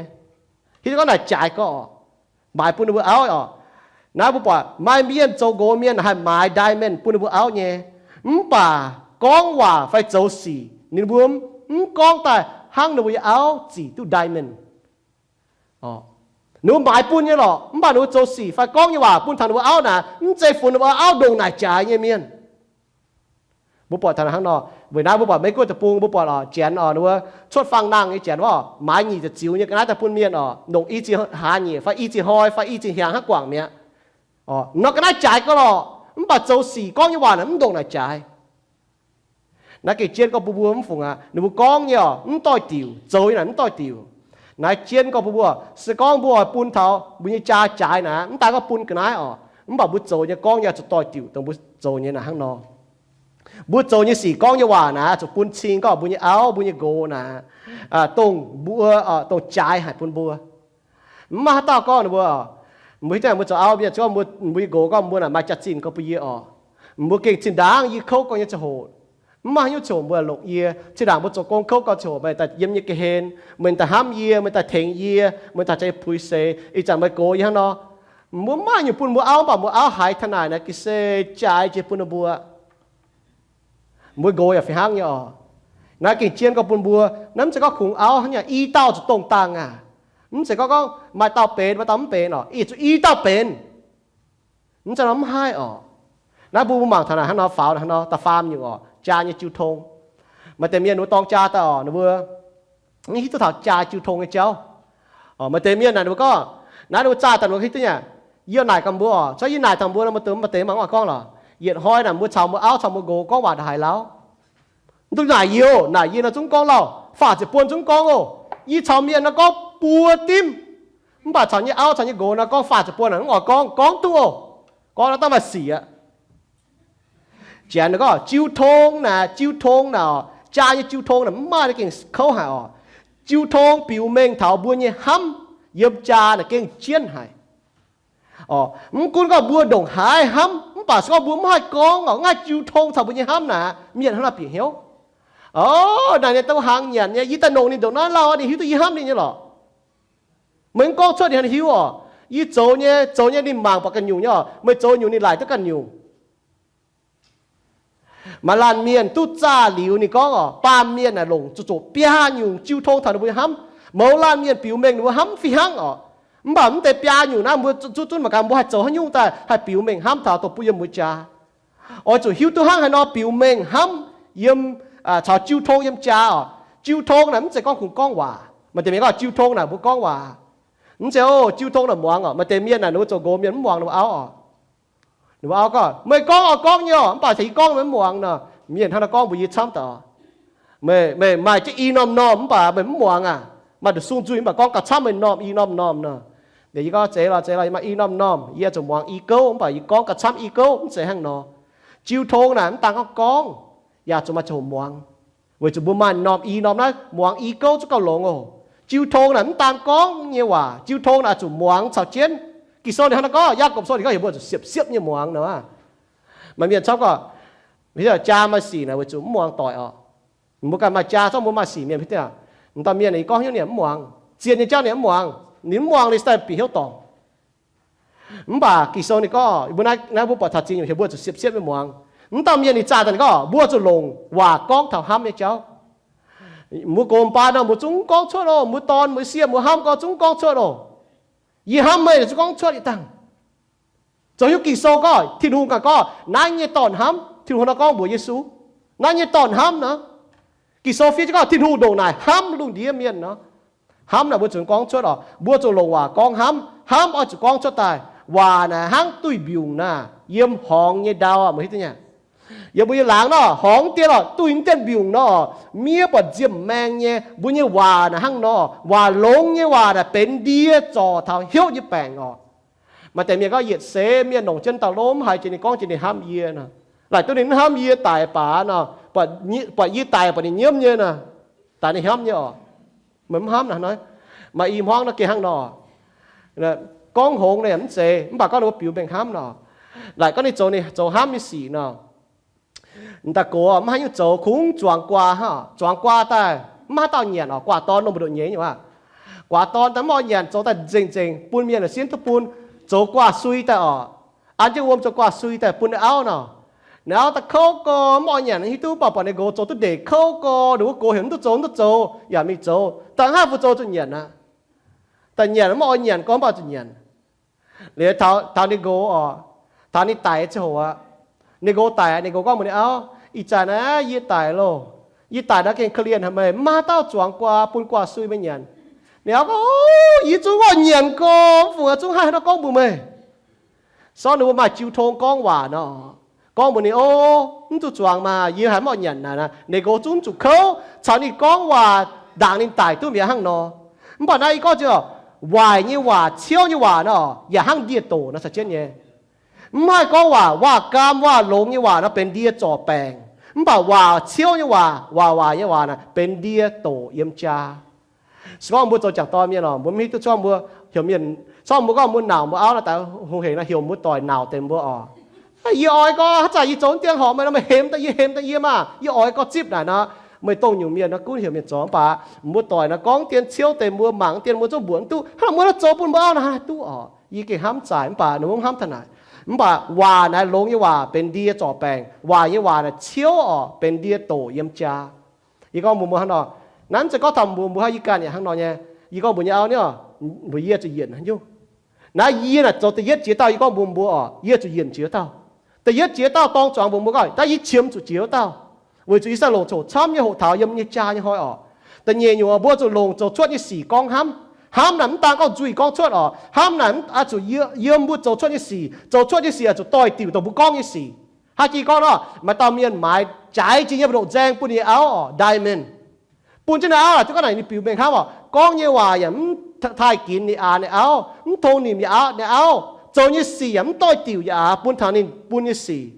Hiuv duqv gorngv naaic jaaix gorngv oc, maaiz bun ninh mbuo auv oc. Naaiv mbuo buatc maaih mienh zoux nqox mienh haih maaiz diamond bun ninh mbuo auv nyei, mv baac gorngv waac fai zoux sic ninh mbuo mv gorngv daaih hnangv ninh mbuo nyei auv zic duqv diamond. Ninh mbuo maaiz bun nyei lorqc, mv baac ninh mbuo zoux sic fai gorngv nyei waac bun taux ninh mbuo auv naaic, mv zeiz funx ninh mbuo auv ndongc naaic jaaix nyei mienh. Mbuo buatc taux hnangv nor, weic naaiv mbuo buatc Meiv-Guoqv deic-bung, mbuo buatc oc, janx oc, ninh mbuo cuotv fangx nangh nyei janx wuov, maaiz nyic ziepc ziux nyei ga'naaiv daaih bun mienh oc, longc i cin hlaax nyieqc fai i cin hnoi fai i cin hiaangx hnangv guangc mi'aqv. Nor ga'naaiv jaaix gau lorqc, mv baac zoux sic gorngv nyei waac naaic mv ndongc naaic jaaix. Naaiv gengh jienv gorngv bun mbuo mv fungc aqv. Ninh mbuo gorngv nyei oc, mv doix-diuc, zoux nyei naaic mv doix-diuc. Naaiv jienv gorngv bun mbuo, se gorngv mbuo oix bun taux mbuo nyei jaa jaaix naaic, mv daaih gorngv bun ga'naaiv oc, mv baac mbuo zoux nyei gorngv nyei zuqc doix-diuc dongh mbuo zoux nyei naaic hnangv nor. Mbuo zoux nyei sic gorngv nyei waac naaic zuqc bun cing gorngv mbuo nyei auv mbuo nyei nqox naaic, dongh mbuo, dongh jaaix haic bun mbuo. Mv maaih haaix dauh gorngv ninh mbuo, mbuo hiuv duqv mbuo zoux auv mienh, mbuo nyei nqox gorngv mbuo naaic maaih jaax-zinh gorngv bun yie oc, mbuo gengh zinh ndaangc yie kouv gorngv nyei ziangh hoc, mv maaih haaix nyungc ziangh hoc mbuo longc yie. Zinh ndaangc mbuo zoux gong kouv gorngv ziangh hoc meih daaih yiem nyei ga'hlen, meih daaih hnamv yie, meih daaih tengx yie, meih daaih caux yie puix seix. Ih zanc meih gox yie hnangv nor, mbuo mv maaih nyungc bun mbuo auv, mv baac mbuo auv haiz taux naaic naaic ga'sie jaaix jiex bun ninh mbuo. Mbuo nqox yaac fih hnangv nyei oc. Naaiv gengh jienv gorngv bun mbuo, naaiv mv zeiz gorngv kungx auv hnangv nyei, i dauh zuqc dongh dangh aqv. Mv zeiz gorngv gorngv maaih dauh benx, maaih dauh mv benx oc, ih zuqc i dauh benx. Mv zeiz nor mv haih oc. Naaiv mbuo mangc taux naaic hnangv nor faaux hnangv nor da'faam nyungc oc, jaa nyei jiu tong. Maaih deix mienh ninh mbuo dorng jaa daaih oc, ninh mbuo mv hiuv duqv taux jaa jiu tong nyei jauv. Maaih deix mienh naaic ninh mbuo gorngv, naaiv ninh mbuo zaah daaih ninh mbuo hiuv duqv nyei. Yie naaic gaax mbuo oc, se yie naaic taux mbuo nor, maaih deix mv baac deix mangc waac gorngv lorqc, yietc hnoi naaic mbuo caux mbuo auv caux mbuo nqox gorngv waac ndongc haaix lauh. Mv dungx naaic yie oc, naaic yie nor zungv gorngv lauh, faah ziepc buonc zungv gorngv oc. Yie caux mienh nor gorngv buo dimv, mv baac caux nyei auv caux nyei nqox nor gorngv faah ziepc buonc naaic mv oix gorngv, gorngv duqv oc. Gorngv nor daaih maaih sic aqv. Janx gorngv jiu tong naaic, jiu tong naaic oc, jaa nyei jiu tong naaic mv maaih, naaiv gengh kouv haic oc. jiu tong biux mengh taux mbuo nyei hnamv yiem jaa naaic gengh jienv haic. Mv gunv gorngv mbuo ndongc haaix hnamv, mv baac se gorngv mbuo mv haih gorngv orqc, mv haih jiu tong taux mbuo nyei hnamv naaic, mienh hnangv naaiv bieqc hnyouv. Orqc, naaic ninh douh hnaangx nyanc nyei, yie daaih nongc ninh ndongc naaiv lauh, ninh hiuv duqv yie hnamv ninh nyei lorqc. Meih mv gorngv cuotv ninh hnangv hiuv orqc. Yie zoux nyei, zoux nyei ninh mangc buatc ganh nyungc nyei orqc. Meih zoux nyungc ninh laaic duqv ganh nyungc. Maaih laanh mienh duqv zaah liuz ninh gorngv orqc, baamh mienh naaic longc zuqc zoqc biaa nyungc jiu tong taux ninh mbuo nyei hnamv. Mouz laanh mienh biux mengh ninh mbuo hnamv fih hnangv orqc. Mv baac mv deix biaa nyungc naaiv mbuo zuqc zunv mangc gaax mbuo haih zoux haaix nyungc daaih haih biux mengh hnamv taux dongh bun yiem mbuo jaa. Oix zuqc hiuv duqv hnangv haaix nor biux mengh hnamv yiem, caux jiu tong yiem jaa orqc. Jiu tong naaic mv zeiz gorngv kungx gorngv waac. Maaih deix mienh gorngv jiu tong naaic mbuo gorngv waac. Mv zeiz oc, jiu tong naaic muangx orqc. Maaih deix mienh naaic ninh mbuo zoux nqox mienh mv muangx ninh mbuo auv orqc. Ninh mbuo auv gorngv, meih gorngv oix gorngv nyei orqc, mv baac se yie gorngv meih mv muangx nor. Mienh hnangv naaiv gorngv mbuox yie camv daaih orqc. Meih, meih maaih jienv i norm-norm mv baac meih mv muangx aac. Maaih nduqc sung nzuih mv baac gorngv gauh camv meih norm i norm-norm nor. Yie gorngv zeiz lorqc, zeiz lorqc, yie maaih i norm-norm, yie zuqc muangx i gouv, mv baac yie gorngv gauh camv i gouv, mv zeiz hnangv nor. Jiu tong naaic mv daan gorngv gorngv, yaac zuqc maaih ziangh hoc muangx. Weic zuqc mbuo maaih norm i norm naaiv muangx i gouv zungv gauh longx oc. Jiu tong naaic mv daan gorngv nyei waac, jiu tong naaic zuqc muangx caux jienv. Ging-Sou ninh hnangv naaiv gorngv, Yaagorpc Sou ninh gorngv heuc mbuo zuqc siepv-siepv nyei muangx nor. Maaih mienh camv gorngv, jaa maaih sic naaic weic zuqc mv muangx doic orqc. Mbuo ganh maaih jaa, zorqv mbuo maaih sic mienh, m'dauh mienh naaic gorngv hnyouv ninh mv muangx, zien nyei jauv ninh mv muangx, ninh mv muangx ninh daaih bieqc hnyouv dorngc. Mv baac Ging-Sou ninh gorngv, mbuo naaiv, naaiv mbuo buatc taux ziex nyungc heuc mbuo zuqc siepv-siepv nyei muangx. M'dauh mienh ninh zaah daaih ninh gorngv, mbuo zuqc longc waac gorngv taux hnamv nyei jauv. Mbuo gox baan nor mbuo zungv gorngv cuotv oc, mbuo dorn mbuo sieqv mbuo hnamv gorngv zungv gorngv cuotv oc. Yie hnamv meih, zungv gorngv cuotv yietc dangh. Zoux hiuv Ging-Sou gorngv, Tin-Hungh ganh gorngv, naaiv nyei dorn hnamv, Tin-Hungh nor gorngv mbuox Yesu, naaiv nyei dorn hnamv nor. Ging-Sou fiev jienv gorngv Tin-Hungh ndongc naaic hnamv lungh ndiev mienh nor. Hnamv naaic mbuo zuqc gorngv cuotv oc. Mbuo zuqc longc waac gorngv hnamv. Hnamv oix zuqc gorngv cuotv daaih. Waac naaic hnangv duih mbiungc naaic yiem horngz nyei ndau aqv, meih hiuv duqv nyei. Yiem mbuo nyei laangz nor, horngz dien oc, duih mv dien mbiungc nor, miev buatc nziemh maeng nyei. Mbuo nyei waac naaic hnangv nor, waac longx nyei waac naaic benx ndie zorc taux hnyouv nyei baengc oc. Maaih deix mienh gorngv yietc seix mienh longc jienv dauh lov mv haiz jiex ninh gorngv jiex ninh hnamv yie nor. Laaic duqv ninh mv hnamv yie daic baac nor, buatc yie daic buatc ninh nyiemv nyei nor, daaih ninh hnamv nyei oc. Meih mv hnamv naaic hnoi. Maaih i hmuangv nor gengh hnangv nor. Gorngv hngongx ninh mv zeiz, mv baac gorngv ninh mbuo biux mengh hnamv nor. Laaic gorngv ninh zoux, ninh zoux hnamv nyei sic nor. Daaih gox mv haih nyungc zoux, kungx zuangx guaa hnangv. Zuangx guaa daaih mv haaix dauh nyanc oc. Guaax dorn nor mbu'ndongx nyei nyei aqv. Guaax dorn daaih mv oix nyanc, zoux daaih nzengc nzengc bun mienh la'sinv duqv bun. Zoux guaax sui daaih oc. An jienv wuom zoux guaax sui daaih bun ninh auv nor. Ninh auv daaih kouv gorx mv oix nyanc, hiuv duqv mv baac buatc ninh nqox zoux duqv ndeic kouv gorx, ninh wuov gox heuc mv duqv zoux, mv duqv zoux, yaac mingh zoux. Daaih hnangv haaix mbuo zoux zuqc nyanc aqv. Daaih nyanc mv oix nyanc gorx mv baac zuqc nyanc. Liuz taux ninh nqox oc, taux ninh daic ziangh hoc aqv. Ninh nqox daic, ninh nqox gorngv mbuox ninh auv, ih zanc naaiv yie daic loh. Yie daic nor gengh korv-lienh haic meih, mv maaih haaix dauh zuangx guaa bun guaax sui meih nyanc. Ninh auv gorngv, yie zungv oix nyanc gorx, mv fungc zungv haih nor gorngv mbuox meih. Sortv ninh mbuo maaih jiu tong gorngv waac nor, gorngv mbuox ninh, o, mv zuqc zuangx maah, yie haiz mv oix nyanc naaic. Ninh nqox zungv zuqc kouv caux ninh gorngv waac ndaangc ninh daic duqv mi'aqv hnangv nor. Mv baac naaiv yie gorngv ziouc, waaic nyei waac, ciouv nyei waac nor, yaac hnangv ndie-doc nor caux jienv nyei. Mv haih gorngv waac, waac-gaam waac-longx nyei waac nor benx ndie zorc baengc. Mv baac waac ciouv nyei waac, waac waaic nyei waac naaic benx ndie-doc yiem jaa. Se gorngv mbuo zoux jangc dorn mienh oc, mbuo mv hiuv duqv, se gorngv mbuo heuc mienh, se gorngv mbuo gorngv mbuo nauc mbuo auv nor, daaih hungh hec nor heuc mbuo doic nauc deix mbuo oc. Yie oix gorx haaix zanc yie zoux dien horpc meih nor, meih hemx daaih yie, hemx daaih yie maah! Yie oix gorx zipv naaic nor. Meih dongh nyungc mienh nor gunv heuc mienh zoux, mv baac mbuo doic naaic gorngv dien ciouv deix mbuo, mangc dien mbuo zungv mbuoqc mv duqv. Hnangv mbuo naaiv zoux bun mbuo auv naaic haaix duqv oc? Yie gengh hnamv zaaic, mv baac ninh mbuo mv hnamv taux naaic. Mv baac waac naaic longx nyei waac benx ndie zorc baengc, waaic nyei waac naaic ciouv oc benx ndie-doc yiem jaa. Yie gorngv mbuox mbuo hnangv nor, naaiv mv zeiz gorngv taux mbuox mbuo hnangv, yie ganh yaac hnangv nor nyei. Yie gorngv mbuox nyei auv nyei, mbuox yie zuqc yienc haaix nyungc. Naaiv yie naaic zoux da'yietv jiex dauh, yie gorngv mbuox mbuo oc, yie zuqc yienc jiex dauh. Da'yietv jiex dauh dorng zuangx mbuox mbuo gorngv, daaih yie qiemx zuqc jiex dauh, weic zuqc yie sai longc coc camv nyei hoqc taux yiem nyei jaa nyei hnoi oc. Da'nyeic nyungc mbuo zuqc longc zoux cuotv nyei sic gorngv hnamv. Hnamv naaic mv daan gorngv nzuih gorngv cuotv oc. Hnamv naaic oix zuqc yiem mbuo zoux cuotv nyei sic. Zoux cuotv nyei sic oix zuqc doix-diuc dongh mbuo gorngv nyei sic. Haaix jiex gorngv nor, maaih dauh mienh maaiz jaaix jiex nyei mbu'ndongx nzaeng bun ninh auv oc, diamond. Bun jienv ninh auv, duqv gorngv naaic ninh biux mengh hnamv oc, gorngv nyei waac yaac mv taaih ginx ninh aa ninh auv, mv tong nimc ninh auv, ninh auv, zoux nyei sic yaac mv doix-diuc yaac aax bun taux ninh bun nyei sic.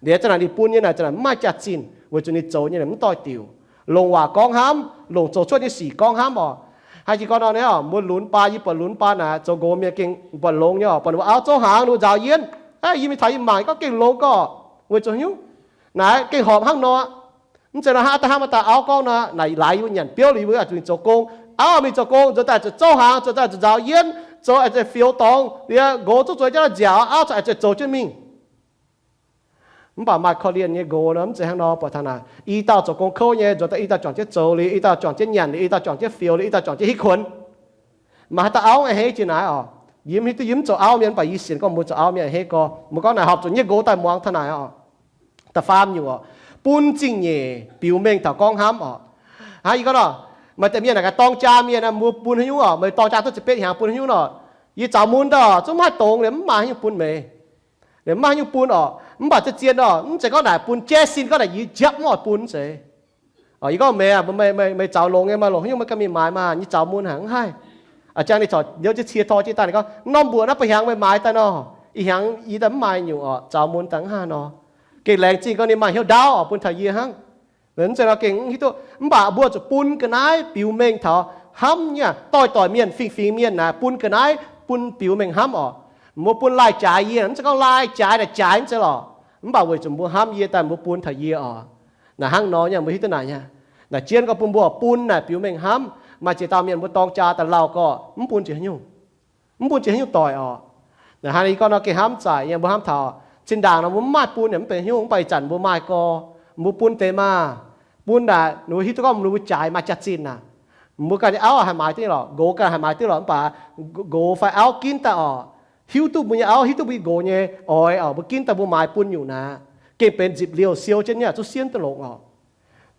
Liuz za'naaic ninh bun nyei naaic za'naaic mv maaih jaax-zinh weic zuqc ninh zoux nyei naaic mv doix-diuc. Longc waac gorngv hnamv, longc zoux cuotv nyei sic gorngv hnamv oc. Haaix jiex gorngv nor, mbuo lunx baan, yie buatc lunx baan naaic zoux nqox mienh gengh buatc longx nyei oc. Buatc ninh mbuo auv zouv hnaangx, ninh mbuo nzaaux yienh, yie mingh taux yie mangc gorngv gengh longx gorqv, weic zuqc hnyouv naaic gengh horpc hnangv nor. Mv zeiz nor, hnangv da'hnangv maaih dauh auv gorngv nor, naaic laaix yie mbuo nyanc biouv liuz, yie mbuo zuqc zoux gong. Auv mingh zoux gong, nzuonx daaih zuqc zouv hnaangx, nzuonx daaih zuqc nzaaux yienh, zoux aengx zuqc fioux dorngx, liuz nqox zungv zueiz jienv nziaauc, auv corc aengx zuqc zoux jienv mingh. Mv baac maaih korv-lienh nyei nqox nor, mv zeiz hnangv nor. Buatc taux naaic i dauh zoux gong kouv nyei, nzuonx daaih i dauh juangc jienv zoux liuz, i dauh juangc jienv nyanc liuz, i dauh juangc jienv fioux liuz, i dauh juangc jienv hitv kuonx. Maaih haaix dauh auv a'hneiv jiex naaiv oc? Yie mv hiuv duqv, yie mv zoux auv mienh, mv baac yie sienx gorngv mbuo zoux auv mienh a'hneiv gorx. Mbuo gorngv naaic horpc zuqc nyei nqox daaih muangx taux naaic oc. Da'faam nyungc oc, bun zingh nyeic biux mengh taux gorngv hnamv oc. Hnangv yie gorngv nor, maaih deix mienh naaic gaax dorng jaa mienh, mbuo bun haaix nyungc oc? Meih dorng jaa duqv ziepc betv hnyangx bun haaix nyungc nor? Yie zaux mun daaih oc, zungv mv haih dongz liuz mv maaih haaix nyungc bun meih. Liuz mv maaih haaix nyungc bun oc. Mv baac zien-zien oc, mv zeiz gorngv naaic bun jaiv sin gorngv naaic yie njiapv mv oix bun, mv zeiz. Yie gorngv meih, meih zaux longx nyei maah, longc haaix nyungc meih ganh mingh maaiz maah, yie zaux mun haic mv haih. A'jang ninh corc liouv jienv cie tor jienv daaih, ninh gorngv norm mbuoqc naaiv ba'hnyangx meih maaiz daaih nor, ih hnyangx yie daaih mv maaih nyungc oc, zaux mun daaih mv haih nor. Gengh laengz zingh gorngv ninh maaih hnyouv ndaauv oc bun taux yie hnangv. Mv zeiz nor gengh mv hiuv duqv, mv baac mbuo zuqc bun ga'naaiv biux mengh taux hnamv nyei, doix-doix mienh, fingx-fingx mienh naaic bun ga'naaiv bun biux mengh hnamv oc. Mbuo bun laih jaaix yie, mv zeiz gorngv laih jaaix naaic jaaix mv zeiz lorqc. Mv baac weic zuqc mbuo hnamv yie daaih mbuo bun taux yie oc. Naaic hnangv nor nyei, mbuo hiuv duqv naaic nyei. Naaic jienv gorngv bun mbuo bun naaic biux mengh hnamv. Maaih ziex dauh mienh mbuo dorng jaa daaih lauh gorqv mv bun jiex haaix nyungc, mv bun jiex haaix nyungc doic oc. Naaic hnangv yie gorngv nor gengh hnamv zaic nyei, mbuo hnamv taux zinh ndaangc nor mbuo mv maaih bun yaac mv benx haaix nyungc, mv baac ih zanc mbuo maaih gorx, mbuo bun deix maah. Bun naaic ninh mbuo hiuv duqv gorngv ninh mbuo jaaix maaih jaax-zinh aac. Mbuo ganh nyei auv haih maaiz duqv nyei lorqc, nqox ganh haih maaiz duqv lorqc, mv baac nqox fai auv ginv daaih oc, hiuv duqv mbuo nyei auv, hiuv duqv mbuo nyei nqox nyei oix oc, mbuo ginv daaih mbuo maaiz bun nyungc naaic, gengh benx nzipc liouh siou jienv nyei, zuqc sienv duqv longx oc.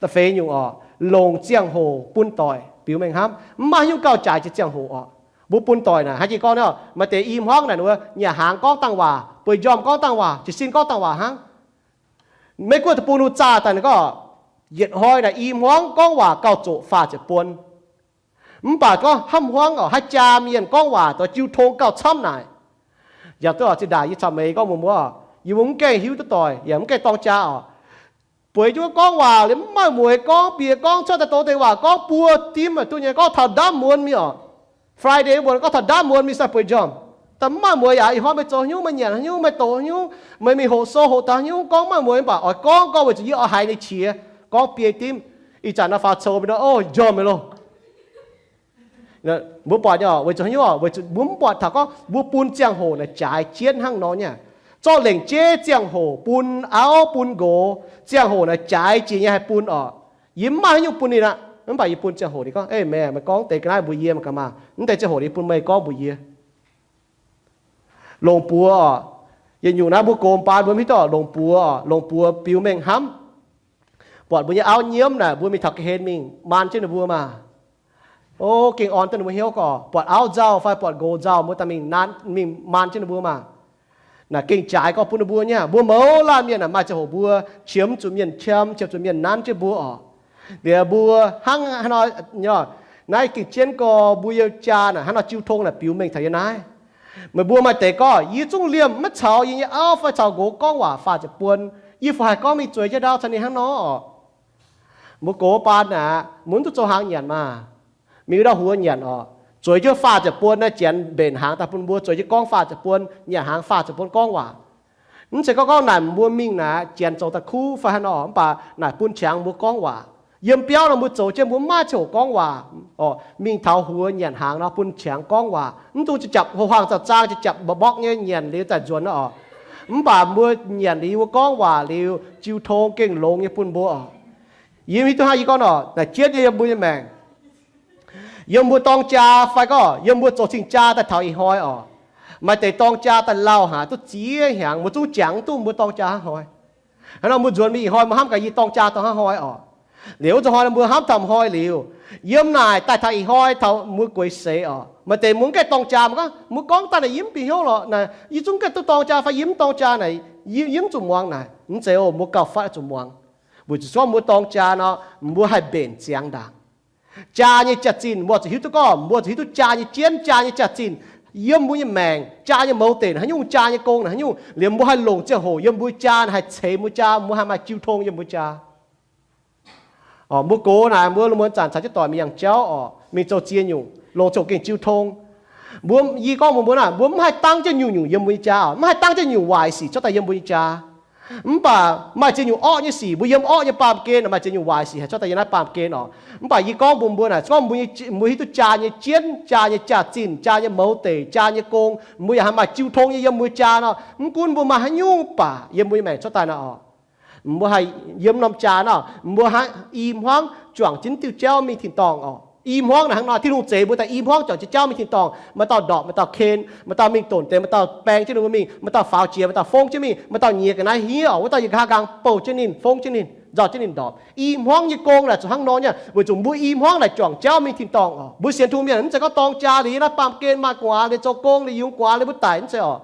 Da'feix nyungc oc, longc ziangh hoc bun doic biux mengh hnamv. Mv maaih haaix nyungc gauh jaaix jiex ziangh hoc oc. Mbuo bun doic naaic, hnangv yie gorngv nor, maaih deix i hmuangv naaic ninh mbuo nyanc hnaangx gorngv dangh waac, bueix njormh gorngv dangh waac, jiez sin gorngv dangh waac hnangv. Maiv gunv deic-bung ninh mbuo zaah daaih ninh gorngv, yietc hnoi naaic i hmuangv gorngv waac gauh zoqc faah ziepc buon. Mv baac gorngv hnamv hmuangv oc, haaix jaa mienh gorngv waac doix jiu tong gauh camv naaic. Yaac duqv oc, zinh ndaangc yie caux meih gorngv muoz-muoz, yie mbuo mv gaengh hiuv duqv doic yaac mv gaengh dorng jaa oc. Bueix jienv gorngv waac liuz mv maaih mueiz gorngv, bieqc gorngv cuotv daaih douz deix waac gorngv buo dimv duqv nyei, gorngv taux ndaamv muonz mingh oc. Friday mbuo gorngv taux ndaamv muonz mingh sai bueix njormh. Daaih mv maaih mueiz yaac ih hnoi meih zoux haaix nyungc, meih nyanc haaix nyungc, meih doqc haaix nyungc, meih mingh hoqc sou hoqc daaih haaix nyungc, gorngv mv maaih mueiz mv baac oix gorngv, gorngv weic zuqc yie oix haiz ninh qiex gorngv biei dimv. Ih zanc naaiv faaux coux mingh nor, o, njormh meih loh. Mbuo buatc nyei, weic zuqc haaix nyungc? Weic zuqc mbuo mv buatc taux gorngv mbuo bun ziangh hoc naaic jaaix jienv hnangv nor nyei. Zorqv lengc jeiv ziangh hoc bun auv bun nqox, ziangh hoc naaic jaaix jiex nyei haih bun oc. Yie mv maaih haaix nyungc bun ninh aqv, mv baac yie bun ziangh hoc ninh gorngv, ei meih, meih gorngv deix ga'naaiv mbuox yie mangc gaax maah, mv deix ziangh hoc yie bun meih gorngv mbuox yie. Longc buoz oc. Yietc nyungc naaiv mbuo gox baan mbuo mv hiuv duqv oc, longc buoz oc, longc buoz biux mengh hnamv. Buatc mbuo nyei auv nyiemv naaic, mbuo mingh taux ga'hlen mingh maan jienv ninh mbuo maah. O, gengh orn duqv ninh mbuo hnyouv gorqv. Buatc auv nzauh fai buatc nqox nzauh, mbuo daaih mingh maan, mingh maan jienv ninh mbuo maah. Naaic gengh jaaix gorngv bun ninh mbuo nyei. Mbuo mouz laanh mienh naaic maaih ziangh hoc mbuo qiemx zuqc mienh qiemx, qiemx zuqc mienh nanv jienv mbuo oc. Liuz mbuo hnangv haaix nor, naaiv gengh jienv gorx mbuo yiem jaa naaic hnangv nor jiu tong naaic biux mengh taux yiem naaiv. Meih mbuo maaih deix gorngv, yie zungv liemh maiv caux yie nyei auv fai caux nqox gorngv waac faah ziepc buon, yie fungc haih gorngv mingh zueiz jienv ndau caux ninh hnangv nor oc. Mbuo gox baan naaic, mbuo mv duqv zoux hnaangx nyanc maah. Mingh ndau huox nyanc oc. Zueiz jienv faah ziepc buon naaiv Janx mbenc hnaangx daaih bun mbuo, zueiz jienv gorngv faah ziepc buon, nyanc hnaangx faah ziepc buon gorngv waac. Mv zeiz gorngv gorngv naaic mbuo mingh naaic, Janx zoux daaih kuv fai haaix nor, mv baac naaic bun qangx mbuo gorngv waac. Yiem biauv nor mbuo zoux jienv mbuo maiv ziangh hoc gorngv waac oc. Mingh taux huox nyanc hnaangx nor bun qangx gorngv waac. Mv dungx japv-japv ho huaang zaangh zaang, japv-japv mba'mbokv nyei nyanc liuz daaih nzuonx oc. Mv baac mbuo nyanc liuz mbuo gorngv waac liuz, jiu tong gengh longx nyei bun mbuo oc. Yie mv hiuv duqv hnangv yie gorngv nor, naaic jienv nyei yiem mbuo nyei maengc. Yiem mbuo dorng jaa fai gorngv yiem mbuo zoux cing jaa daaih taux ih hnoi oc. Maaih deix dorng jaa daaih lauh haic duqv ziex hnyangx, mbuo zungv jangx duqv mbuo dorng jaa hnangv haaix hnoi. Hnangv nor mbuo nzuonx mingh ih hnoi mbuo hnamv gaax yie dorng jaa dorh hnangv haaix hnoi oc. Liuz wuov zanc hnoi mbuo hnamv taux ih hnoi liuz, yiem naaic daaih taux ih hnoi taux mbuo gueix seix oc. Maaih deix mbuo mv gaengh dorng jaa, mbuo gorngv, mbuo gorngv daaih naaic yie mv bieqc hnyouv lorqc, yie zungv gaengh duqv dorng jaa fai yie mv dorng jaa naaic, yie, yie mv zuqc muangx naaic. Mv zeiz oc, mbuo gauh fatv zuqc muangx. Weic zuqc gorngv mbuo dorng jaa nor, mbuo haih mbenc ziangx ndaangc. Jaa nyei jaax-zinh mbuo zuqc hiuv duqv gorngv, mbuo zuqc hiuv duqv jaa nyei jienv, jaa nyei jaax-zinh yiem mbuo nyei maengc, jaa nyei mouz deic haaix nyungc, jaa nyei gong naaic haaix nyungc, liemh mbuo haih longc ziangh hoc yiem mbuo jaa, haih ceix mbuo jaa, mbuo haih maaih jiu tong yiem mbuo jaa. Mbuo gox naaic, mbuo lungh muonz zanc caux jienv doic mingh yangh jauv orqc, mingh zoux ziex nyungc, longc ziangh hoc gengh jiu tong. Mbuo, yie gorngv mbuox mbuo naaic, mbuo mv haih dangv jienv nyungc-nyungc yiem mbuo nyei jaa orqc, mv haih dangv jienv nyungc waaic sic cuotv daaih yiem mbuo nyei jaa. Mv baac maaih ziex nyungc orqv nyei sic, mbuo yiem orqv nyei baamh gen, maaih ziex nyungc waaic sic haih cuotv daaih yiem naaiv baamh gen orqc. Mv baac yie gorngv mbuox mbuo naaic, gorngv mbuo hiuv duqv jaa nyei jienv, jaa nyei jaax-zinh, jaa nyei mouz deic, jaa nyei gong, mbuo yaac haih maaih jiu tong nyei yiem mbuo jaa nor. Mv gunv mbuo maaih haaix nyungc baac yiem mbuo nyei maengc cuotv daaih nor orqc, mbuo haih yiem norm jaa nor, mbuo haih i hmuangv juangc jienv diuh jauv mingh tin-dorngh orqc. I hmuangv naaic hnangv nor, Tin-Hungh zeix mbuo daaih i hmuangv juangc jienv jauv mingh tin-dorngh. Maaih dauh ndorpc, maaih dauh ken, maaih dauh mingh donc deix, maaih dauh baeng jienv ninh mbuo mingh, maaih dauh faaux jiex, maaih dauh fongv jienv mingh, maaih dauh nyiex ga'naaiv hniev orqc, wuov dauh yie nqa'haav nqaang bouh jienv ninh, fongv jienv ninh, nzauh jienv ninh ndorpc. I hmuangv nyei gong naaic zuqc hnangv nor nyei, weic zuqc mbuo i hmuangv naaic juangc jauv mingh tin-dorngh orqc. Mbuo sienx Tin-Hungh mienh mv zeiz gorngv dorng jaa liuz yiem naaiv baamh gen maaih gu'nguaaz liuz zoux gong liuz yungz gu'nguaaz liuz mbuo daic, mv zeiz orqc.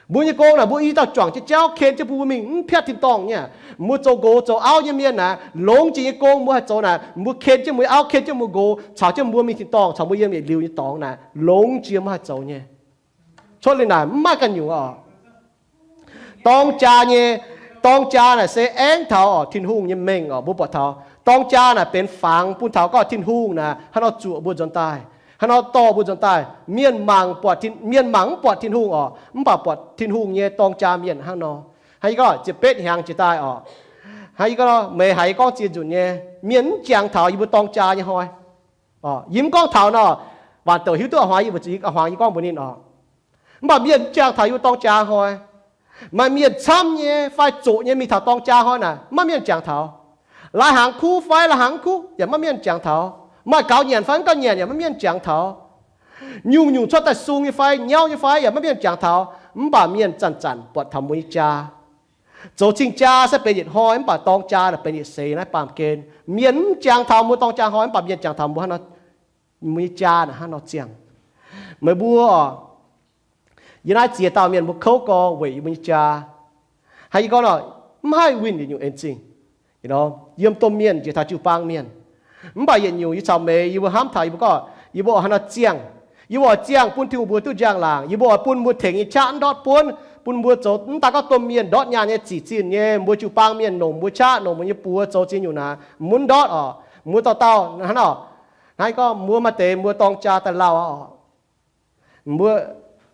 Mbuo nyei gong naaic mbuo i dauh juangc jienv jauv ken jienv bun mbuo mingh, mv piatv tin-dorngh nyei. Mbuo zoux nqox zoux auv nyei mienh naaic, longx jiex nyei gong mbuo haih zoux naaic, mbuo ken jienv mbuo nyei auv, ken jienv mbuo nqox, caux jienv mbuo mingh tin-dorngh, caux mbuo yiem yietc liuz nyei dorngx naaic, longx jiex mbuo haih zoux nyei. Cuotv liuz naaic mv maaih ganh nyungc orqc. Dorng jaa nyei, dorng jaa naaic se aengx taux orqc, Tin-Hungh nyei mengh orqc. Mbuo buatc taux dorng jaa naaic benx fangx bun taux gorngv Tin-Hungh naaic hnangv nor zuoqc mbuo nzuonx daaih, hnangv nor dorh mbuo nzuonx daaih. Mienh mangc buatc, mienh mangc mv buatc Tin-Hungh orqc, mv baac buatc Tin-Hungh nyei dorng jaa mienh hnangv nor. Hnangv yie gorngv ziepc betv hnyangx jiex daaih orqc, hnangv yie gorngv meih haiz yie gorngv ziex nzunc nyei, mienh mv jangx taux yie mbuo dorng jaa nyei hnoi. Yie mv gorngv taux nor, waanc douc hiuv duqv a'hmuangx yie, weic zuqc a'hmuangx yie gorngv mbuox ninh orqc. Mv baac mienh mv jangx taux yie mbuo dorng jaa hnoi. Maaih mienh camv nyei fai zoqc nyei mingh taux dorng jaa hnoi naaic, maiv mienh jangx taux. Lai hnaangx kuv fai lai hnaangx mv kuv yaac maiv mienh jangx taux. Maaih gaux nyanc fai mv gaux nyanc yaac maiv mienh jangx taux. Nyungc-nyungc cuotv daaih sung nyei fai nyauv nyei fai yaac maiv mienh jangx taux. Mv baac mienh zanc-zanc buatc taux mbuo nyei jaa. Zoux cing-jaa se benx yietc hnoi, mv baac dorng jaa naaic benx yietc seix naaiv baamh gen. Mienh mv jangx taux mbuo dorng jaa hnoi, mv baac mienh jangx taux mbuo hnangv nor, mbuo nyei jaa naaic hnangv nor ziangh. Meih mbuo orqc, yie naaiv ziex dauh mienh mbuo kouv gorx weic yie mbuo nyei jaa. Hnangv yie gorngv nor, mv haih winh yietc nyungc en zingh. Yiem domh mienh njiec taux jiu-baang mienh. Mv baac yietc nyungc yie caux meih yie mbuo hnamv taux yie mbuo gorngv, yie mbuo hnangv nor ziangh. Yie mbuo oix ziangh bun Tin-Hungh mbuo duqv njang-laangc. Yie mbuo oix bun mbuo tengx nyei qaqv mv ndortv buonv, bun mbuo zoux mv daan gorngv domh mienh ndortv nyaanh nyei zic zinh nyei, mbuo jiu-baang mienh longc mbuo qaqv, longc mbuo nyei buoz zoux ziex nyungc naaic, mv ndortv orqc. Mbuo dauh dauh hnangv nor, hnangv gorngv mbuo maaih deix mbuo dorng jaa daaih lauh aqv orqc. Mbuo,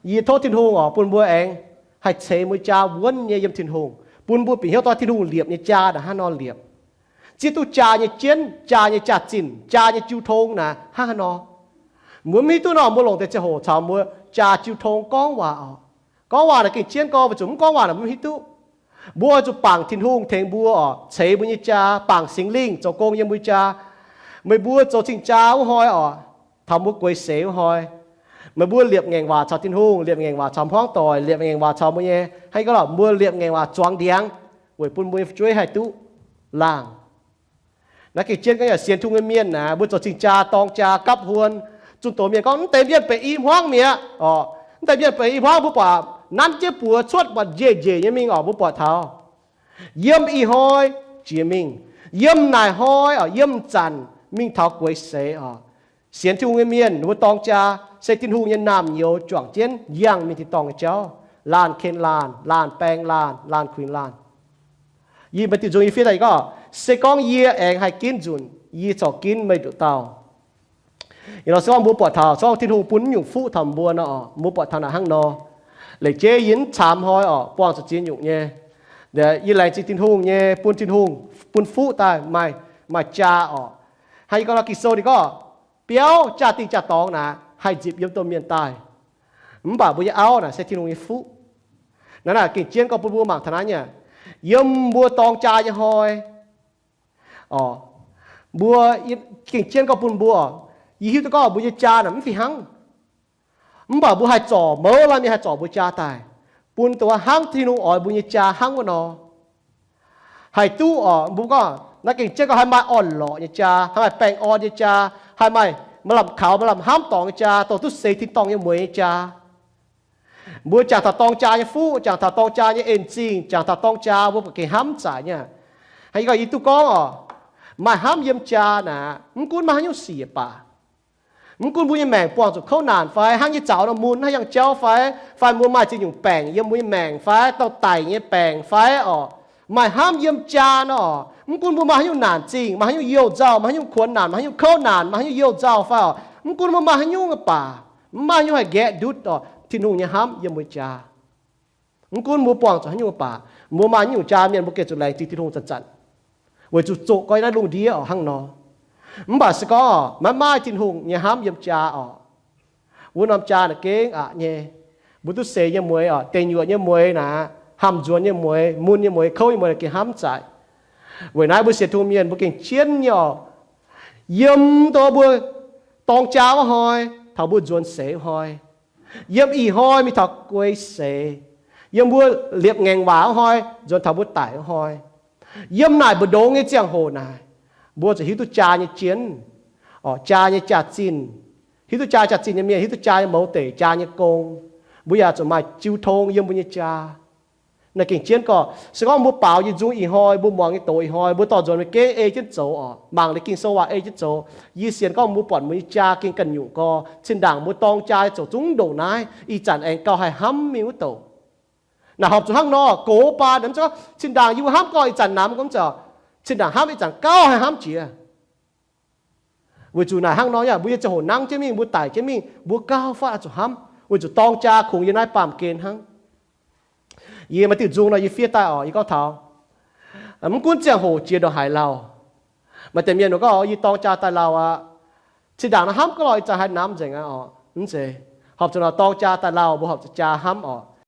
yie tov Tin-Hungh orqc, bun mbuo aengx haih ceix mbuo jaa wuonv nyei yiem Tin-Hungh, bun mbuo bieqc hnyouv dorh Tin-Hungh liepc nyei jaa naaic hnangv nor liepc. Zieqv duqv jaa nyei jienv, jaa nyei jaax-zinh, jaa nyei jiu tong naaic hnangv haaix nor. Mbuo mv hiuv duqv nor, mbuo longc deix ziangh hoc caux mbuo jaa jiu tong gorngv waac orqc. Gorngv waac naaic gengh jienv gorngv, weic zuqc mv gorngv waac naaic mbuo mv hiuv duqv. Mbuo oix zuqc bangc Tin-Hungh tengx mbuo orqc, ceix mbuo nyei jaa, bangc Singx Lingh zoux gong yiem mbuo jaa. Meih mbuo zoux cing-jaa wuov hnoi orqc, taux mbuo gueix seix wuov hnoi, meih mbuo liepc ngaengc waac caux Tin-Hungh, liepc ngaengc waac caux hmuangv doic, liepc ngaengc waac caux mbuo nyei, hnangv yie gorngv lorqc, mbuo liepc ngaengc waac zuangx ndiangx weic bun mbuo nyei fu'jueiv haih duqv laangh. Naaiv gengh jienv gorngv yaac sienx Tin-Hungh nyei mienh naaic, mbuo zoux cing-jaa, dorng jaa, gapv huon. Zunh doz mienh gorngv mv deix mienh benx i hmuangv mi'aqv orqc. Mv deix mienh benx i hmuangv, mbuo buatc nanv jienv buoz cuotv buatc njiec njiec nyei mingh orqc, mbuo buatc taux yiem ih hnoi jiex mingh, yiem naaic hnoi orqc, yiem zanc mingh taux gueix seix orqc. Sienx Tin-Hungh nyei mienh, ninh mbuo dorng jaa se Tin-Hungh nyei naamh nyouz juangc jienv yangh mingh tin-dorngh nyei jauv. Laanh ken laanh, laanh baeng laanh, laanh kuinx laanh. Yie maaih diuh nzung yie fiev daaih gorngv, se gorngv yie aengx haih ginv nzunc, yie corc ginv meih nduqc dauh. Ih hnoi se gorngv mbuo buatc taux, se gorngv Tin-Hungh bun nyungc fuqv taux mbuo nor, mbuo buatc taux naaic hnangv nor. Lengc jeiv yie mv camv hnoi orqc, buangh zuqc ziex nyungc nyei. Yie laengz zingh Tin-Hungh nyei, bun Tin-Hungh bun fuqv daaih maaih, maaih jaa orqc. Hnangv yie gorngv nor, Ging-Sou ninh gorngv, biauv jaa-dingh jaa-dorngx naaic haih nzipc yiem domh mienh daaih. Mv baac mbuo nyei auv naaic se Tin-Hungh nyei fuqv. Naaiv naaic gengh jienv gorngv bun mbuo mangc taux naaiv nyei, yiem mbuo dorng jaa nyei hnoi orqc, mbuo, gengh jienv gorngv bun mbuo, yie hiuv duqv gorngv mbuo nyei jaa naaic mv fih hnangv. Mv baac mbuo haih zorc, mouz laanh mienh haih zorc mbuo jaa daaih, bun dongh wuov hnangv Tin-Hungh oix mbuo nyei jaa hnangv wuov nor. Haih duqv orqc, mbuo gorngv naaiv gengh jienv gorngv haih maaih orn-lorqc nyei jaa, haih maaih baengh orn nyei jaa, haih maaih maaih lamh kaux maaih lamh hnamv dorngx nyei jaa, dongh duqv seix tin-dorngh nyei mueiz nyei jaa. Mbuo jangx taux dorng jaa nyei fuqv, jangx taux dorng jaa nyei en-zingh, jangx taux dorng jaa, mbuo buatc gengh hnamv zaic nyei. Hnangv yie gorngv, yie duqv gorngv orqc, maaih hnamv yiem jaa naaic, mv gunv maaih haaix nyungc sic baac, mv gunv mbuo nyei maengc buangh zuqc kouv naanc fai hnangv nyei zaux nor mun haaix yangh jauv fai, fai mbuo maaih ziex nyungc baengc yiem mbuo nyei maengc fai, dorh daic nyei baengc fai orqc, Maaih hnamv yiem jaa nor, mv gunv mbuo maaih haaix nyungc naanc zingh, maaih haaix nyungc youh nzauh, maaih haaix nyungc kuonx naanc, maaih haaix nyungc kouv naanc, maaih haaix nyungc kouv naanc maiv fai oc, mv gunv mbuo maaih haaix nyungc baac, mv maaih haaix nyungc haih nqaeqv ndutv oc Tin-Hungh nyei hnamv yiem mbuo jaa. Mv gunv mbuo buangh zuqc haaix nyungc baac, mbuo maaih nyungc jaa mienh mbuo gengh zuqc laengz zingh Tin-Hungh zanc-zanc, weic zuqc zoqc gorngv naaiv lungh ndiev oc hnangv nor. Mv baac se gorngv maiv maaih Tin-Hungh nyei hnamv yiem jaa oc, wuov norm jaa naaic gengh aqc nyei. Mbuo duqv seix nyei mueix oc, deic nyuoqc nyei mueix naaic, hamh nzuonx nyei mueix, mun nyei mueix, kouv nyei mueix naaic gengh hnamv zaic. Weic naaiv mbuo sienx Tin-Hungh mienh mbuo gengh jienv nyei oc, yiem dongh mbuo dorng jaa wuov hnoi, taux mbuo nzuonx seix wuov hnoi, yiem ih hnoi mingh taux guei seix, yiem mbuo liepc ngaengc waac wuov hnoi nzuonx taux mbuo daic wuov hnoi, yiem naaic mbu'ndongx nyei ziangh hoc naaic, mbuo zuqc hiuv duqv jaa nyei jienv, jaa nyei jaax-zinh. Hiuv duqv jaa jaax-zinh nyei mienh hiuv duqv jaa nyei mouz deic, jaa nyei gong. Mbuo yaac zuqc maaih jiu tong yiem mbuo nyei jaa. Naaiv gengh jienv gorngv, se gorngv mbuo baaux nyei nzung ih hnoi, mbuo muangx nyei doz ih hnoi, mbuo dorh nzuonx mingh gengh ei jienv zoux oc, mangc liuz Ging-Sou waac ei jienv zoux. Yie sienx gorngv mbuo buatc mbuo nyei jaa gengh ganh nyungc gorx, zinh ndaangc mbuo dorng jaa nyei zoux zungv ndongc naaiv, ih zanc aengx gauh haih hnamv mingh wuov douc. Naaic horpc zuqc hnangv nor, gox baan, zinh ndaangc yie mbuo hnamv gorngv ih zanc namx gormx, zinh ndaangc hnamv ih zanc gauh haih hnamv jiex. Weic zuqc naaic hnangv nor, mbuo nyei ziangh hoc nangv jienv mingh, mbuo daic jienv mingh, mbuo gauh fatv oix zuqc hnamv, weic zuqc dorng jaa kungx yiem naaiv baamh gen hnangv. Yie maaih diuh nzung nor yie fiev daaih oc, yie gorngv taux, mv gunv ziangh hoc jiex ndongc haaix lauh, maaih deix mienh gorngv, yie dorng jaa daaih lauh aqv, zinh ndaangc nor hnamv gauh lorh ih zanc haih namx nzengc aqv oc. Mv zeiz. Horpc zuqc nor dorng jaa daaih lauh mbuo horpc zuqc jaa hnamv oc.